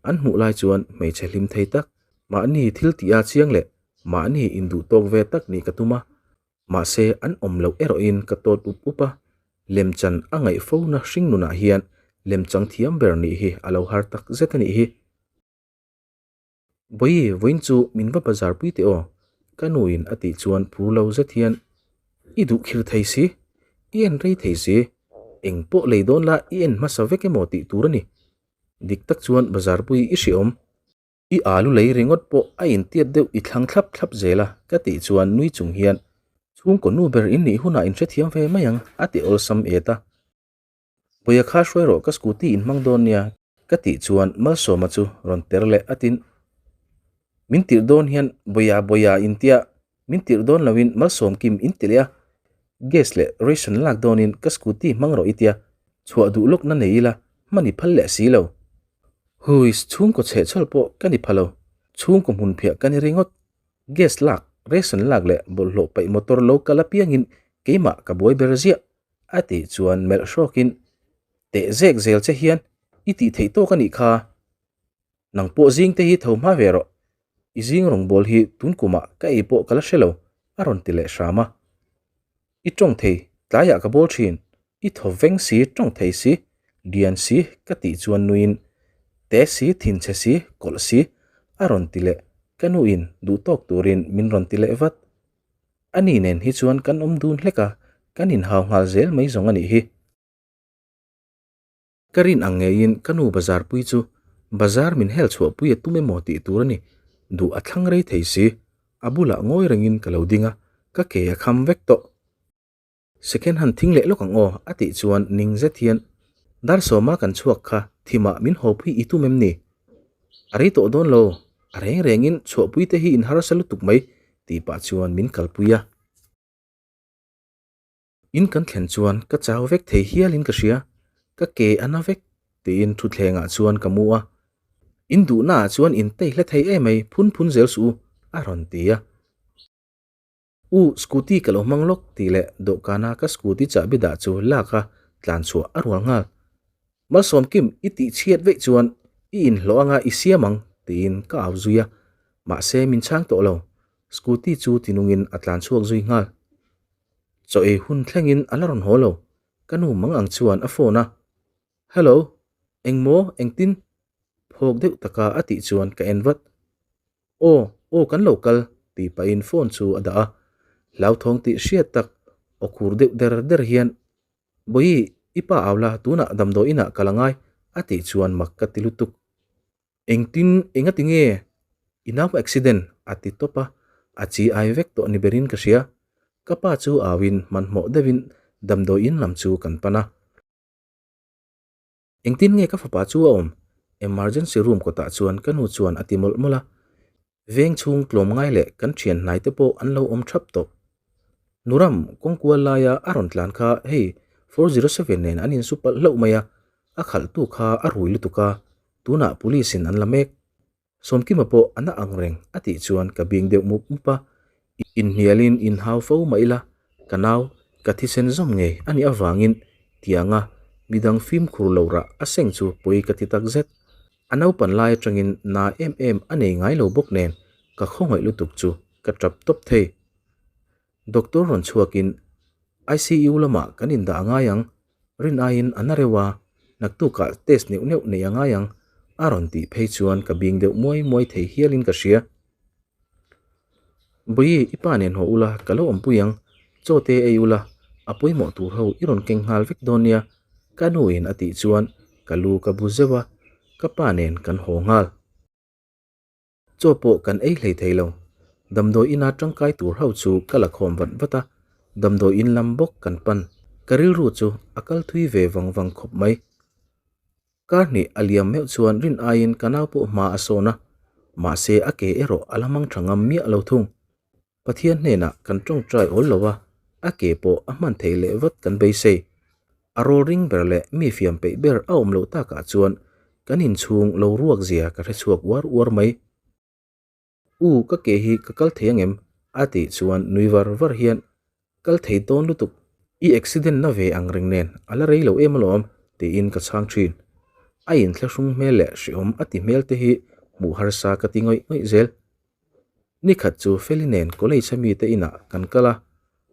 An hmuh lai chuan hmeichhe hlim thei tak, Mahni thil tih a chiang leh mahni induh tawk ve tak nih ka tum a, mahse an awm loh erawhin ka tawt up up a, lemchan a ngaih fo na hring nunah hian lemchang thiam ber nih hi a lo har tak zet a nih hi. Bawihi, vawiin chu min va bazar pui teh aw, ka nuin a tih chuan phur lo zet hian i duh khir thei si, i en rei thei si, eng pawh lei dawn la i en hmasa vek emaw tih tur a ni. Dik tak chuan bazar pui i hriawm. I alu lei ringawt pawh a intiat deuh i thlang thlap thlap zel a, ka tih chuan nui chung hian chhungkaw nu ber in nih hunah in hrethiam ve mai ang, a ti awlsam et a. Bawia kha hruai rawh ka scooty in hmang dawn nia, ka tih chuan Malsawma chu rawn ter leh atin. Min tirh dawn hian Bawia Bawia in tia, min tirh dawn loin Malsawm Kim in ti leh a, gas leh ration lak dawnin ka scooty hmang rawh i tia, chhuah duh lawkna nei ila hman i phal leh si lo. Huis, chhungkaw chhehchhawl pawh ka ni pha lo, chhungkaw hmun phiah ka ni ringawt. Gas lak, ration lak leh bawlhhlawh paih motor lo kal apiangin keimah ka buai ber ziah, a tih chuan melh hrawkin, Teh zek zel che hian i tih theih tawk a nih kha. Nang pawh zing te hi tho hma ve rawh, i zing rawngbawl hi tun kumah ka ei pawh ka la hre lo, a rawn ti leh hram a. I tawng thei, tlaiah ka bawl thin, i thaw veng si, tawng thei si, lian si ka tih chuan nuiin te si, thinchhe si, kawlh si a rawn ti leh. Ka nu in duh tawk turin min rawn ti leh vat. Ani nen hi chuan kan awm dun hlek a, kan inhau nghal zel mai zawng a nih hi. Ka rin ang ngeiin ka nu bazar pui chu bazar min hel chhuah pui a tum emaw tih tur a ni. Duh a thlang rei thei si. A bulah ngawi rengin ka lo ding a, ka ke a kham vek tawh. Second hand thing leh lawk ang aw a tih chuan ning zet hian dar sawma kan chhuak kha thimah min hawpui i tum em ni? A rei tawh dawn lo, a reng rengin chhuahpui te hi in harsa lutuk mai tih pah chuan min kalpui a. In kan thlen chuan ka chau vek thei hialin ka hria, ka ke a na vek tiin thutthlengah chuan ka mu a. In duhnaah chuan in tei hla thei emai phun phun zel suh u a rawn ti a. U, scooty ka lo hmang lawk tih leh dawhkana ka scooty chahbi dah chu lak a tlan chhuah a rual nghal. Malsawmkim i tih chhiat veih chuan i inhlawh anga i siam ang tiin ka au zui a, mahse min chhang tawh lo. Scooty chu tinungin a tlan chhuak zui nghal. Chaw ei hun thlengin a la rawn haw lo. Ka nu mang ang chuan a phone a, Hello, engmaw, engtin? Phawk deuh taka a tih chuan ka en vat. Aw, aw kan lo kal, tih pahin phone chu a dah a. Hlauthawng tih hriat tak aw khur deuh der der hian, Bawihi, i pa au la, tunah damdawi inah kal a ngai, a tih chuan mak ka ti lutuk. Engtin, enga ti nge? I nau accident, a ti tawp a, a chi ai vek tawh ni berin ka hria. Ka pa chu auin hmanhmawh deuhin damdawi in lam chu kan pan a. Engtin nge ka fapa chu a awm? Emergency room kawtah chuan ka nu chuan a ti mawlh mawlh a. Veng chhung tlawm ngai leh kan thian hnai te pawh an lo awm thap tawh. Nuram, kawngkual laia a rawn tlan kha hei 407 nen an insu palh hlauh mai a, a khalhtu kha a rui lutuk a, tunah police in an la mek. Sawmkima pawh a na ang reng a tih chuan ka bing deuh mup mup a, inhnialin inhau fo mah ila ka nau ka thisen zawm ngei a nih avangin tianga midang fimkhur lo rah a seng chu pawi ka ti tak zet. A naupan lai atangin na em em a nei ngai lo bawk nen ka khawngaih lutuk chu ka tap tawp thei. Doctor rawn chhuakin ICU lamah kan indah a ngai ang, rin aiin a na reuh a, naktukah test neuh neuh neih a ngai ang, a rawn tih phei chuan ka bing deuh muai muai thei hialin ka hria. Bawihi, i pa nen haw ula, ka lo awmpui ang, chaw te ei ula, a pawimawh tur ho i rawn keng nghal vek dawn nia, ka nuin a tih chuan ka lu ka bu zeuh a, ka pa nen kan haw nghal. Chaw pawh kan ei hlei thei lo. Damdawi ina tangkai tur ho chu ka la khawm vat vat a, damdawi in lam bawk kan pan. Ka rilru chu a kal thui ve vang vang khawp mai. Kar hnih a liam meuh chuan rin aiin ka nau pawh hma a sawn a, mahse a ke erawh a la hmang tha ngam miah lo thung. Pathian hnenah kan tawngtai awl lo a, a ke pawh a hman theih leh vat kan beisei. A rawl ring ber leh mi fiam peih ber a awm loh takah chuan kan inchhung lo ruak zia ka hre chhuak uar uar mai. U, ka ke hi ka kal thei angem? a tih chuan nui var var hian, Kal thei dawn lutuk, i accident na ve ang reng nen a la rei lo em alawm, tiin ka chhang thin. A inthlahrung hmel leh hrehawm a ti hmel te hi hmuh harsa ka ti ngawih ngawih zel. Ni khat chu Feli nen college a mite inah kan kal a,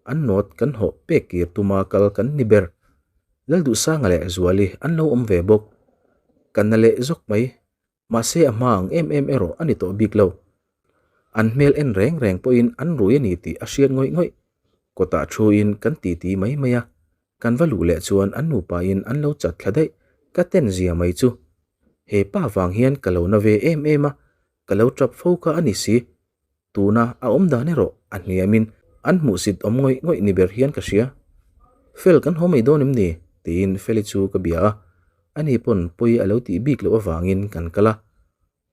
an note kan hawh pek kir tuma kal kan ni ber. Lalduhsanga leh Zuali an lo awm ve bawk. Ka na leh zawk mai, mahse a hma ang em em erawh a ni tawh bik lo. An hmel en reng reng pawhin an rui a ni tih a hriat ngawih ngawih. Kawtah thuin kan titi mai mai a, Kan va luh leh chuan an nupain an lo chat thla daih, ka ten zia mai chu. He pa vang hian ka lo na ve em em a, ka lo tap fo kha a ni si. Tuna a awm dan erawh a hniamin an hmuhsit awm ngawih ngawih ni ber hian ka hria. Fel kan haw mai dawn em ni? tiin Feli chu ka bia a, ani pawn pawi a lo tih bik loh avangin kan kal a.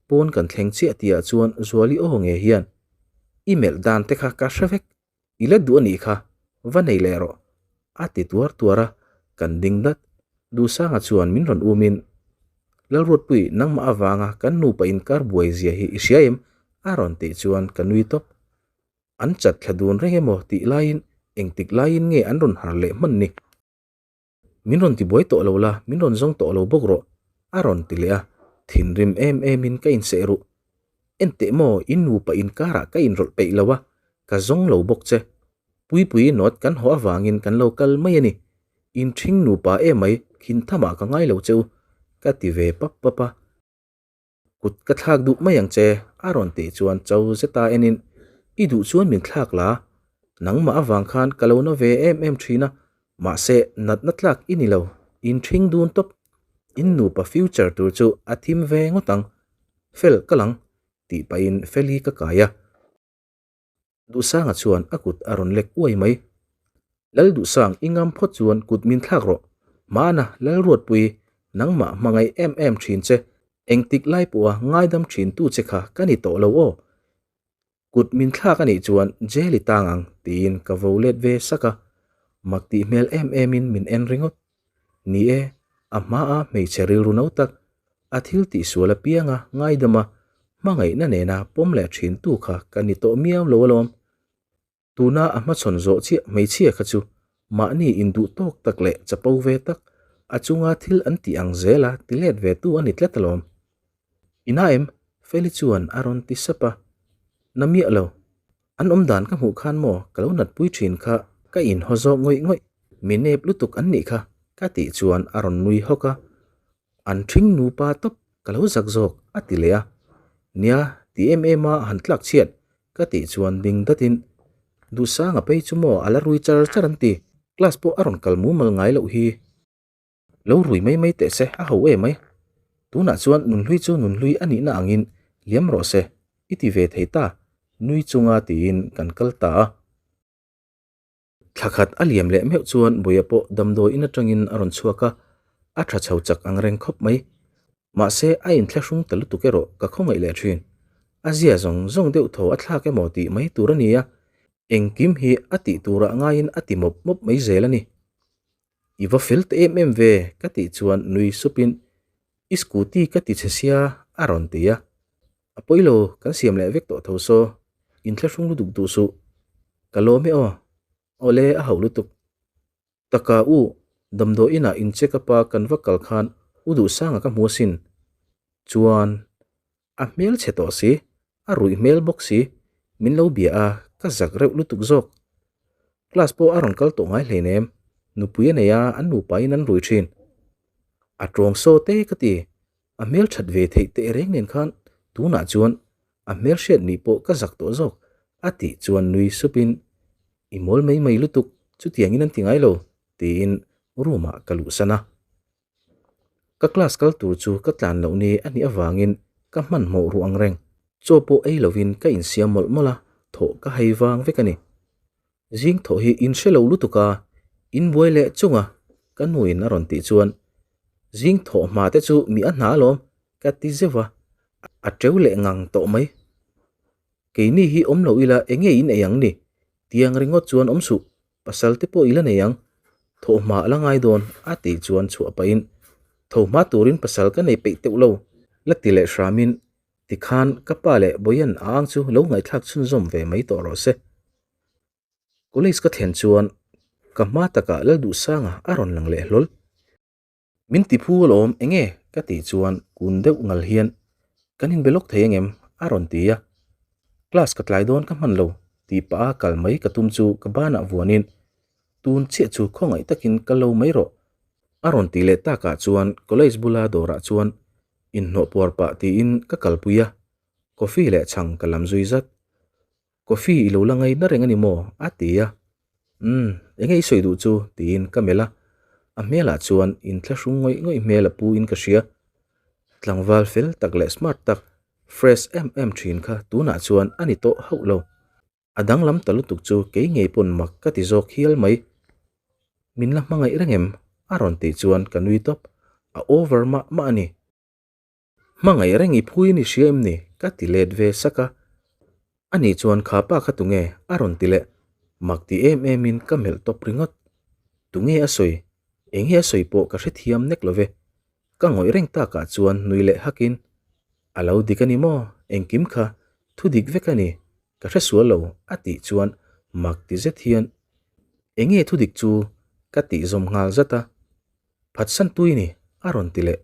Pawn kan thleng chiah tihah chuan Zuali aw nge hian, I melh dan te kha ka hre vek, I la duh a nih kha, va nei leh rawh, a ti tuar tuar a, kan ding dat. Duhsanga chuan min rawn umin, Lalruatpui, nangmah avanga kan nupa inkar buai zia hi i hria em? a rawn tih chuan ka nui tawp. An chat thla dun reng emaw tih laiin engtik laiin nge an rawn har leh hman ni? Min rawn ti buai tawh lo la, min rawn zawng tawh lo bawk rawh, a rawn ti leh a, thinrim em emin ka inseh ruh. Enteh maw, in nupa inkarah ka inrawlh peih lo a, ka zawng lo bawk che. Puipui note kan haw avangin kan lo kal mai a ni. In ṭhing nupa emai, khin thamah ka ngai lo che u, ka ti ve pap pap a. Kut ka thlak duh mai ang che, a rawn tih chuan cho zeta enin, I duh chuan min thlak la, nangmah avang khan ka lo na ve em em thin a, mahse natna tlak i ni lo, in ṭhing dun tawp. In nupa future tur chu a thim ve ngawt ang, fel ka lang, tih pahin Feli ka kai a. Duhsanga chuan a kut a rawn lek uai mai. Lal Duhsang i ngam phawt chuan kut min thlak rawh. Hmana Lalruatpui, nangmah hmangaih em em thin che, engtik lai pawha ngaidam thin tu che kha ka ni tawh lo aw. Kut min thlak a nih chuan jail i tang ang tiin ka vo let ve sak a. Mak tih hmel em emin min en ringawt. Ni e, a hmaa hmeichhe rilru no tak, a thil tihsual apianga ngaidama hmangaihna nena pawm leh thintu kha ka ni tawh miau lo alawm. Tuna a hmachhawn zawh chiah hmeichhia kha chu mahni induh tawk tak leh chapo ve tak, a chunga thil an tih ang zela ti let ve tu a ni tlat alawm. Ina em? Feli chuan a rawn ti sap a. Na miah lo. An awm dan ka hmuh khan maw ka lo natpui thin kha ka inhaw zawk ngawih ngawih. Mi nep lutuk an nih kha ka tih chuan a rawn nui hawk a. An ṭhing nupa tawp ka lo zak zawk a ti leh a. Nia, ti em em a han tlak chhiat ka tih chuan ding datin Duhsanga phei chu maw a la rui char char an ti. Class pawh a rawn kal mumal ngai loh hi. Lo rui mai mai teh se, a ho em mai. Tunah chuan nunhlui chu nunhlui a nihna angin liam rawh se, i ti ve thei ta, nui chunga tiin kan kal ta a. Thla khat a liam leh meuh chuan Buia pawh damdawi in atangin a rawn chhuak a, a tha chho chak ang reng khawp mai. Mahse a inthlahrung ta lutuk erawh ka khawngaih leh thin. A zia zawng zawng deuh thaw a thlak emaw tih mai tur a ni a, engkim hi a tih turah ngaiin a ti mawp mawp mai zel a ni. I va fel ta em em ve ka tih chuan nui supin i scooty ka ti che sia a rawn ti a. A pawi lo kan siam leh vek tawh tho saw, inthlahrung lutuk duh suh. Ka lawm e aw, awle a hauh lutuk. Taka u, damdawi inah in check up a kan va kal khan u Duhsanga ka hmu asin. Chuan a hmel chhe tawh si, a ruih hmel bawk si, min lo bia a, ka zak reuh lutuk zawk. Class pawh a rawn kal tawh ngai hleinem, nupui a nei a, an nupain an rui thin. A tawng saw te ka ti, a hmel that ve theih teh reng nen khan tunah chuan a hmel hriat nih pawh ka zak tawh zawk a tih chuan nui supin i mawl mai mai lutuk chutiangin an ti ngai lo tiin room ah ka luhsan a. Ka class kal tur chu ka tlan loh ni a nih avangin ka hmanhmawh ruh ang reng. Chaw pawh ei lovin ka insiam mawlh mawlh a, thawh ka hai vang vek a ni. Zing thawh hi in hre lo lutuk a, in buai leh chung a, ka nuin a rawn tih chuan zing thawh hma te chu mi a hna alawm ka ti zeuh a, a teu leh ngang tawh mai. Keini hi awm lo ila enge in ei ang ni? Tiang ringawt chuan awm suh, pasal te pawh i la nei ang, thawhhma a la ngai dawn a tih chuan chhuah pahin Tho hma turin pasal ka nei peih teuh lo la ti leh hramin tikhan ka pa leh Boyan a ang chu lo ngaihthlak chhunzawm ve mai tawh rawh se. College ka thlen chuan ka hma takah Lalduhsanga a rawn lang leh hlawl. Min ti phu alawm enge ka tih chuan kun deuh ngal hian kan inbe lawk thei angem a rawn ti a, class ka tlai dawn ka hman lo tih pah a kal mai ka tum chu ka banah vuanin tun chiah chu khawngaih takin ka lo mai rawh a rawn tih leh takah chuan college bula dawrah chuan inhnawh puar pah tiin ka kalpui a, coffee leh chhang ka lam zui zat. Coffee i lo la ngaina reng a ni maw? a ti a. Umm, enge i sawi duh chu? tiin ka melh a. A hmelah chuan inthlahrung ngawih ngawih hmel a pu in ka hria. Tlangval fel tak leh smart tak, fresh em em thin kha tunah chuan a ni tawh hauh lo. A danglam ta lutuk chu kei ngei pawn mak ka ti zawk hial mai. Min la hmangaih reng em? a rawn tih chuan ka nui tawp. A over mah mah a ni. Hmangaih reng i phui ni hria em ni? ka ti let ve sak a. Ani chuan kha pa kha tunge? a rawn ti leh. Mak ti em em in ka melh tawp ringawt. Tunge a sawi? Enge a sawi pawh ka hrethiam nek lo ve. Ka ngawih reng takah chuan nui leh hakin, A lo dik a ni maw? Engkim kha thu dik vek a ni. Ka hre sual lo a tih chuan mak ti zet hian, Enge thu dik chu? ka tih zawm nghal zat a. Phatsantu i ni, a rawn ti leh.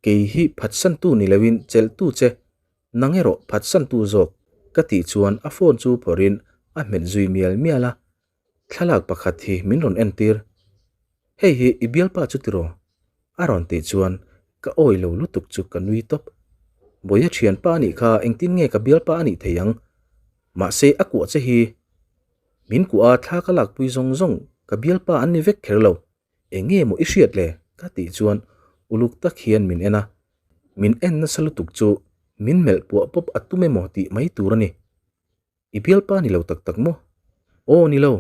Kei hi phatsantu ni loin chelhtu che, nang erawh phatsantu zawk, ka tih chuan a phone chu phawrhin a hmet zui mial mial a. Thlalak pakhat hi min rawn entir. Hei hi i bialpa chu tiraw? A rawn tih chuan ka awi lo lutuk chu ka nui tawp. Bawiha thianpa a nih kha engtin nge ka bialpa a nih thei ang? Mahse a kuah che hi min kuah a thla ka lakpui zawng zawng ka bialpa an ni vek kher lo. Eng nge maw i hriat le? ka tih chuan uluk tak hian min en a. Min en nasa lutuk chu min melh puah pawp a tum emaw tih mai tur a ni. I bialpa ni lo tak tak maw? Aw ni lo.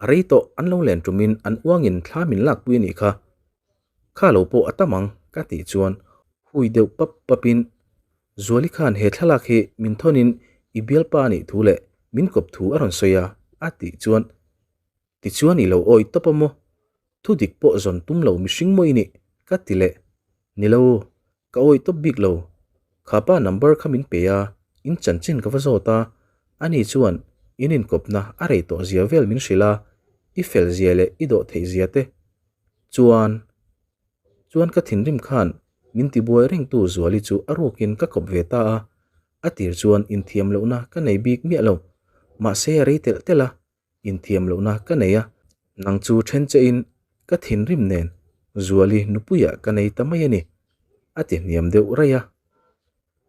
A rei tawh an lo len tumin an uangin thla min lakpui a nih kha. Kha lo pawh a tam ang ka tih chuan hui deuh pap papin Zuali khan he thlalak hi min thawnin i bialpa a nih thu leh min kawp thu a rawn sawi a a tih chuan Tichuan i lo awi tawp a maw? Thu dik pawh zawn tum lo mihring maw i nih? ka ti leh. Ni lo, ka awi tawp bik lo. Kha pa number kha min pe a, in chanchin ka va zawt a, ani chuan in inkawpna a rei tawh zia vel min hrilh a, i fel zia leh i dawh theih zia te. Chuan, chuan ka thinrim khan min tibuai rengtu Zuali chu a rukin ka kawp ve ta a, a tir chuan inthiam lohna ka nei bik miah lo, mahse a rei telh telh a, Inthiam lohna ka nei a, nang chu then che in ka thinrim nen Zuali nupuiah ka nei ta mai a ni, a ti hniam deuh raih a.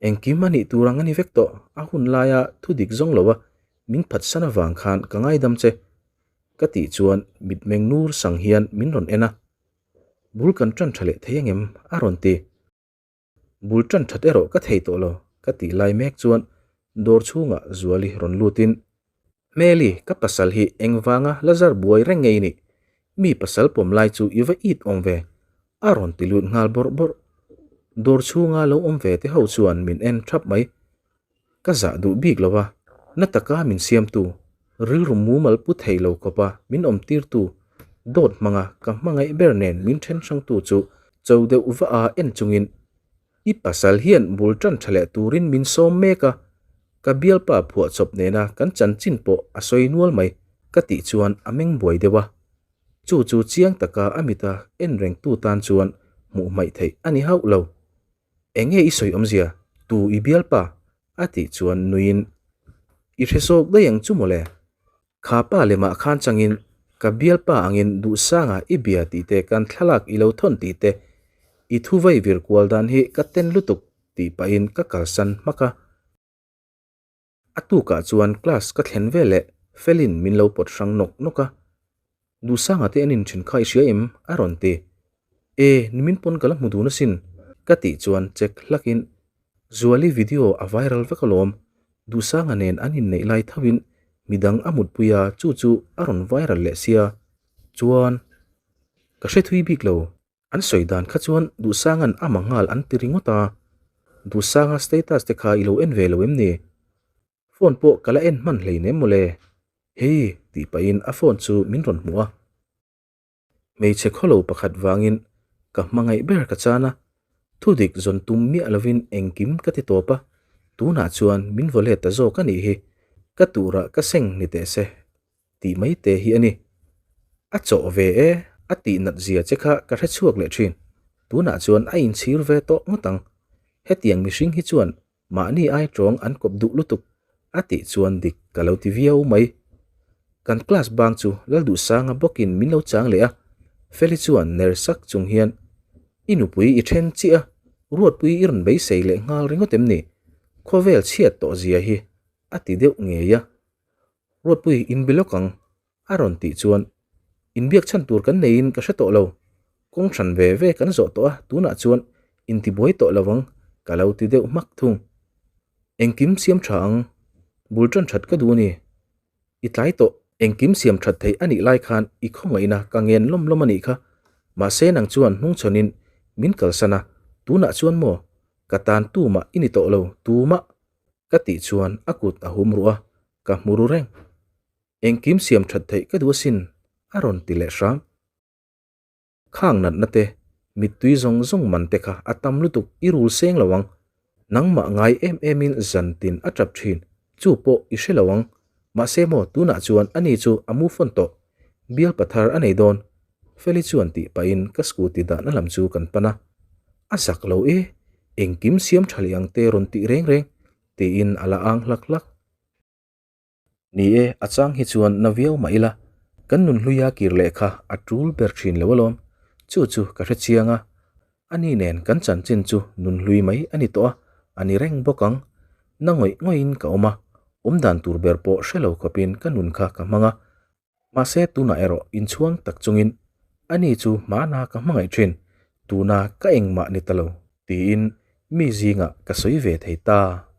Engkim a nih tur ang a ni vek tawh, a hun laia thu dik zawng lo a min phatsan avang khan ka ngaidam che, ka tih chuan mitmeng nur sang hian min rawn en a. Bul kan tan tha leh thei angem? a rawn ti. Bul tan that erawh ka thei tawh lo, ka tih lai mek chuan dawr chhungah Zuali rawn lutin, Hmeli, ka pasal hi engvanga la zar buai reng ngei nih? Mi pasal pawm lai chu i va it awm ve, a rawn ti lut nghal bawrh bawrh. Dawr chhunga lo awm ve te ho chuan min en thap mai. Ka zah duh bik lo a, na taka min siamtu, rilru mumal pu thei lo khawpa min awm tirtu, dawt hmanga ka hmangaih ber nen min then hrangtu chu cho deuh va a en chungin, I pasal hian bul tan tha leh turin min sawm mek a, ka bialpa phuahchawp nena kan chanchin pawh a sawi nual mai, ka tih chuan a meng buai deuh a. Chu chu chiang taka a mita en rengtu tan chuan hmuh hmaih theih a ni hauh lo. Eng nge i sawi awmzia? Tu i bialpa? a tih chuan nuiin, I hre zawk daih ang chu mawle. Kha pa lemah khan changin ka bialpa angin duhsanga i bia tih te kan thlalak i lo thawn tih te, i thu vai vir kual dan hi ka ten lutuk tih pahin ka kalsan hmak a. A tukah chuan class ka thlen ve leh Felin min lo pawt hrang nawk nawk a. Duhsanga te an inthen kha i hria em? a rawn ti. E, nimin pawn ka la hmu dun asin, ka tih chuan check hlakin Zuali video a viral vek alawm, Duhsanga nen an inneih lai thovin midang a mutpui a chu chu a rawn viral leh sia. Chuan, ka hre thui bik lo. An sawi dan kha chuan Duhsanga'n a ma nghal an ti ringawt a, Duhsanga status te kha i lo en ve lo em ni? Phone pawh ka la en hman hleinem mawle. Hei, tih pahin a phone chu min rawn hmuh a. Hmeichhe khawlo pakhat vangin ka hmangaih ber ka chan a, thudik zawn tum miah lovin engkim ka ti tawp a, tunah chuan min vaw let ta zawk a nih hi, ka turah ka seng ni teh se. Tih mai te hi a ni. A chawh ve e, a tih nat zia che kha ka hre chhuak leh thin. Tunah chuan a inchhir ve tawh ngawt ang. Hetiang mihring hi chuan mahni ai tawng an kawp duh lutuk a tih chuan dik ka lo ti viau mai. Kan class bang chu Lalduhsanga bawkin min lo chang leh a, Feli chuan ner sak chung hian, I nupui i then chiah a, Ruatpui i rawn beisei leh nghal ringawt em ni? Khawvel chhiat tawh zia hi a ti deuh ngei a. Ruatpui, in be lawk ang, a rawn tih chuan inbiak chhan tur kan neiin ka hre tawh lo. Kawng hran ve ve kan zawh tawh a, tunah chuan intibuai tawh lo ang, ka lo ti deuh hmak thung. Engkim siam tha ang, bul tan that ka duh a ni. I tlai tawh, engkim siam that theih a nih lai khan i khawngaihna ka ngen lawm lawm a nih kha. Mahse nang chuan hnungchhawnin min kalsan a, tunah chuan maw, ka tan tumah i ni tawh lo, tumah. Ka tih chuan a kut a hum ruh a, ka hmu ru reng. Engkim siam that theih ka duh asin, a rawn ti leh hram. Khang natna te, mittui zawng zawng man te kha a tam lutuk i rul seng lo ang. Nangmah ngai em emin zan tin a tap thin, chu pawh i hre lo ang. Mahse maw tunah chuan ani chu a move on tawh, bial pathar a nei dawn. Feli chuan tih pahin ka scooty dahna lam chu kan pan a. A zak lo e, engkim siam tha leh ang te rawn tih reng reng, tiin a la ang hlak hlak. Ni e, a chang hi chuan na viau mah ila, kan nun hluia kir leh kha a tul ber thin lo alawm. Chu chu ka hre chiang a, ani nen kan chanchin chu nun hlui mai a ni tawh a, A ni reng bawk ang. Na ngawih ngawihin ka awm a, awm dan tur ber pawh hre lo khawpin ka nun kha ka hmang a. Mahse tunah erawh inchhuang tak chungin ani chu hmana ka hmangaih thin, tuna ka engmah ni ta lo tiin mi zingah ka sawi ve thei ta.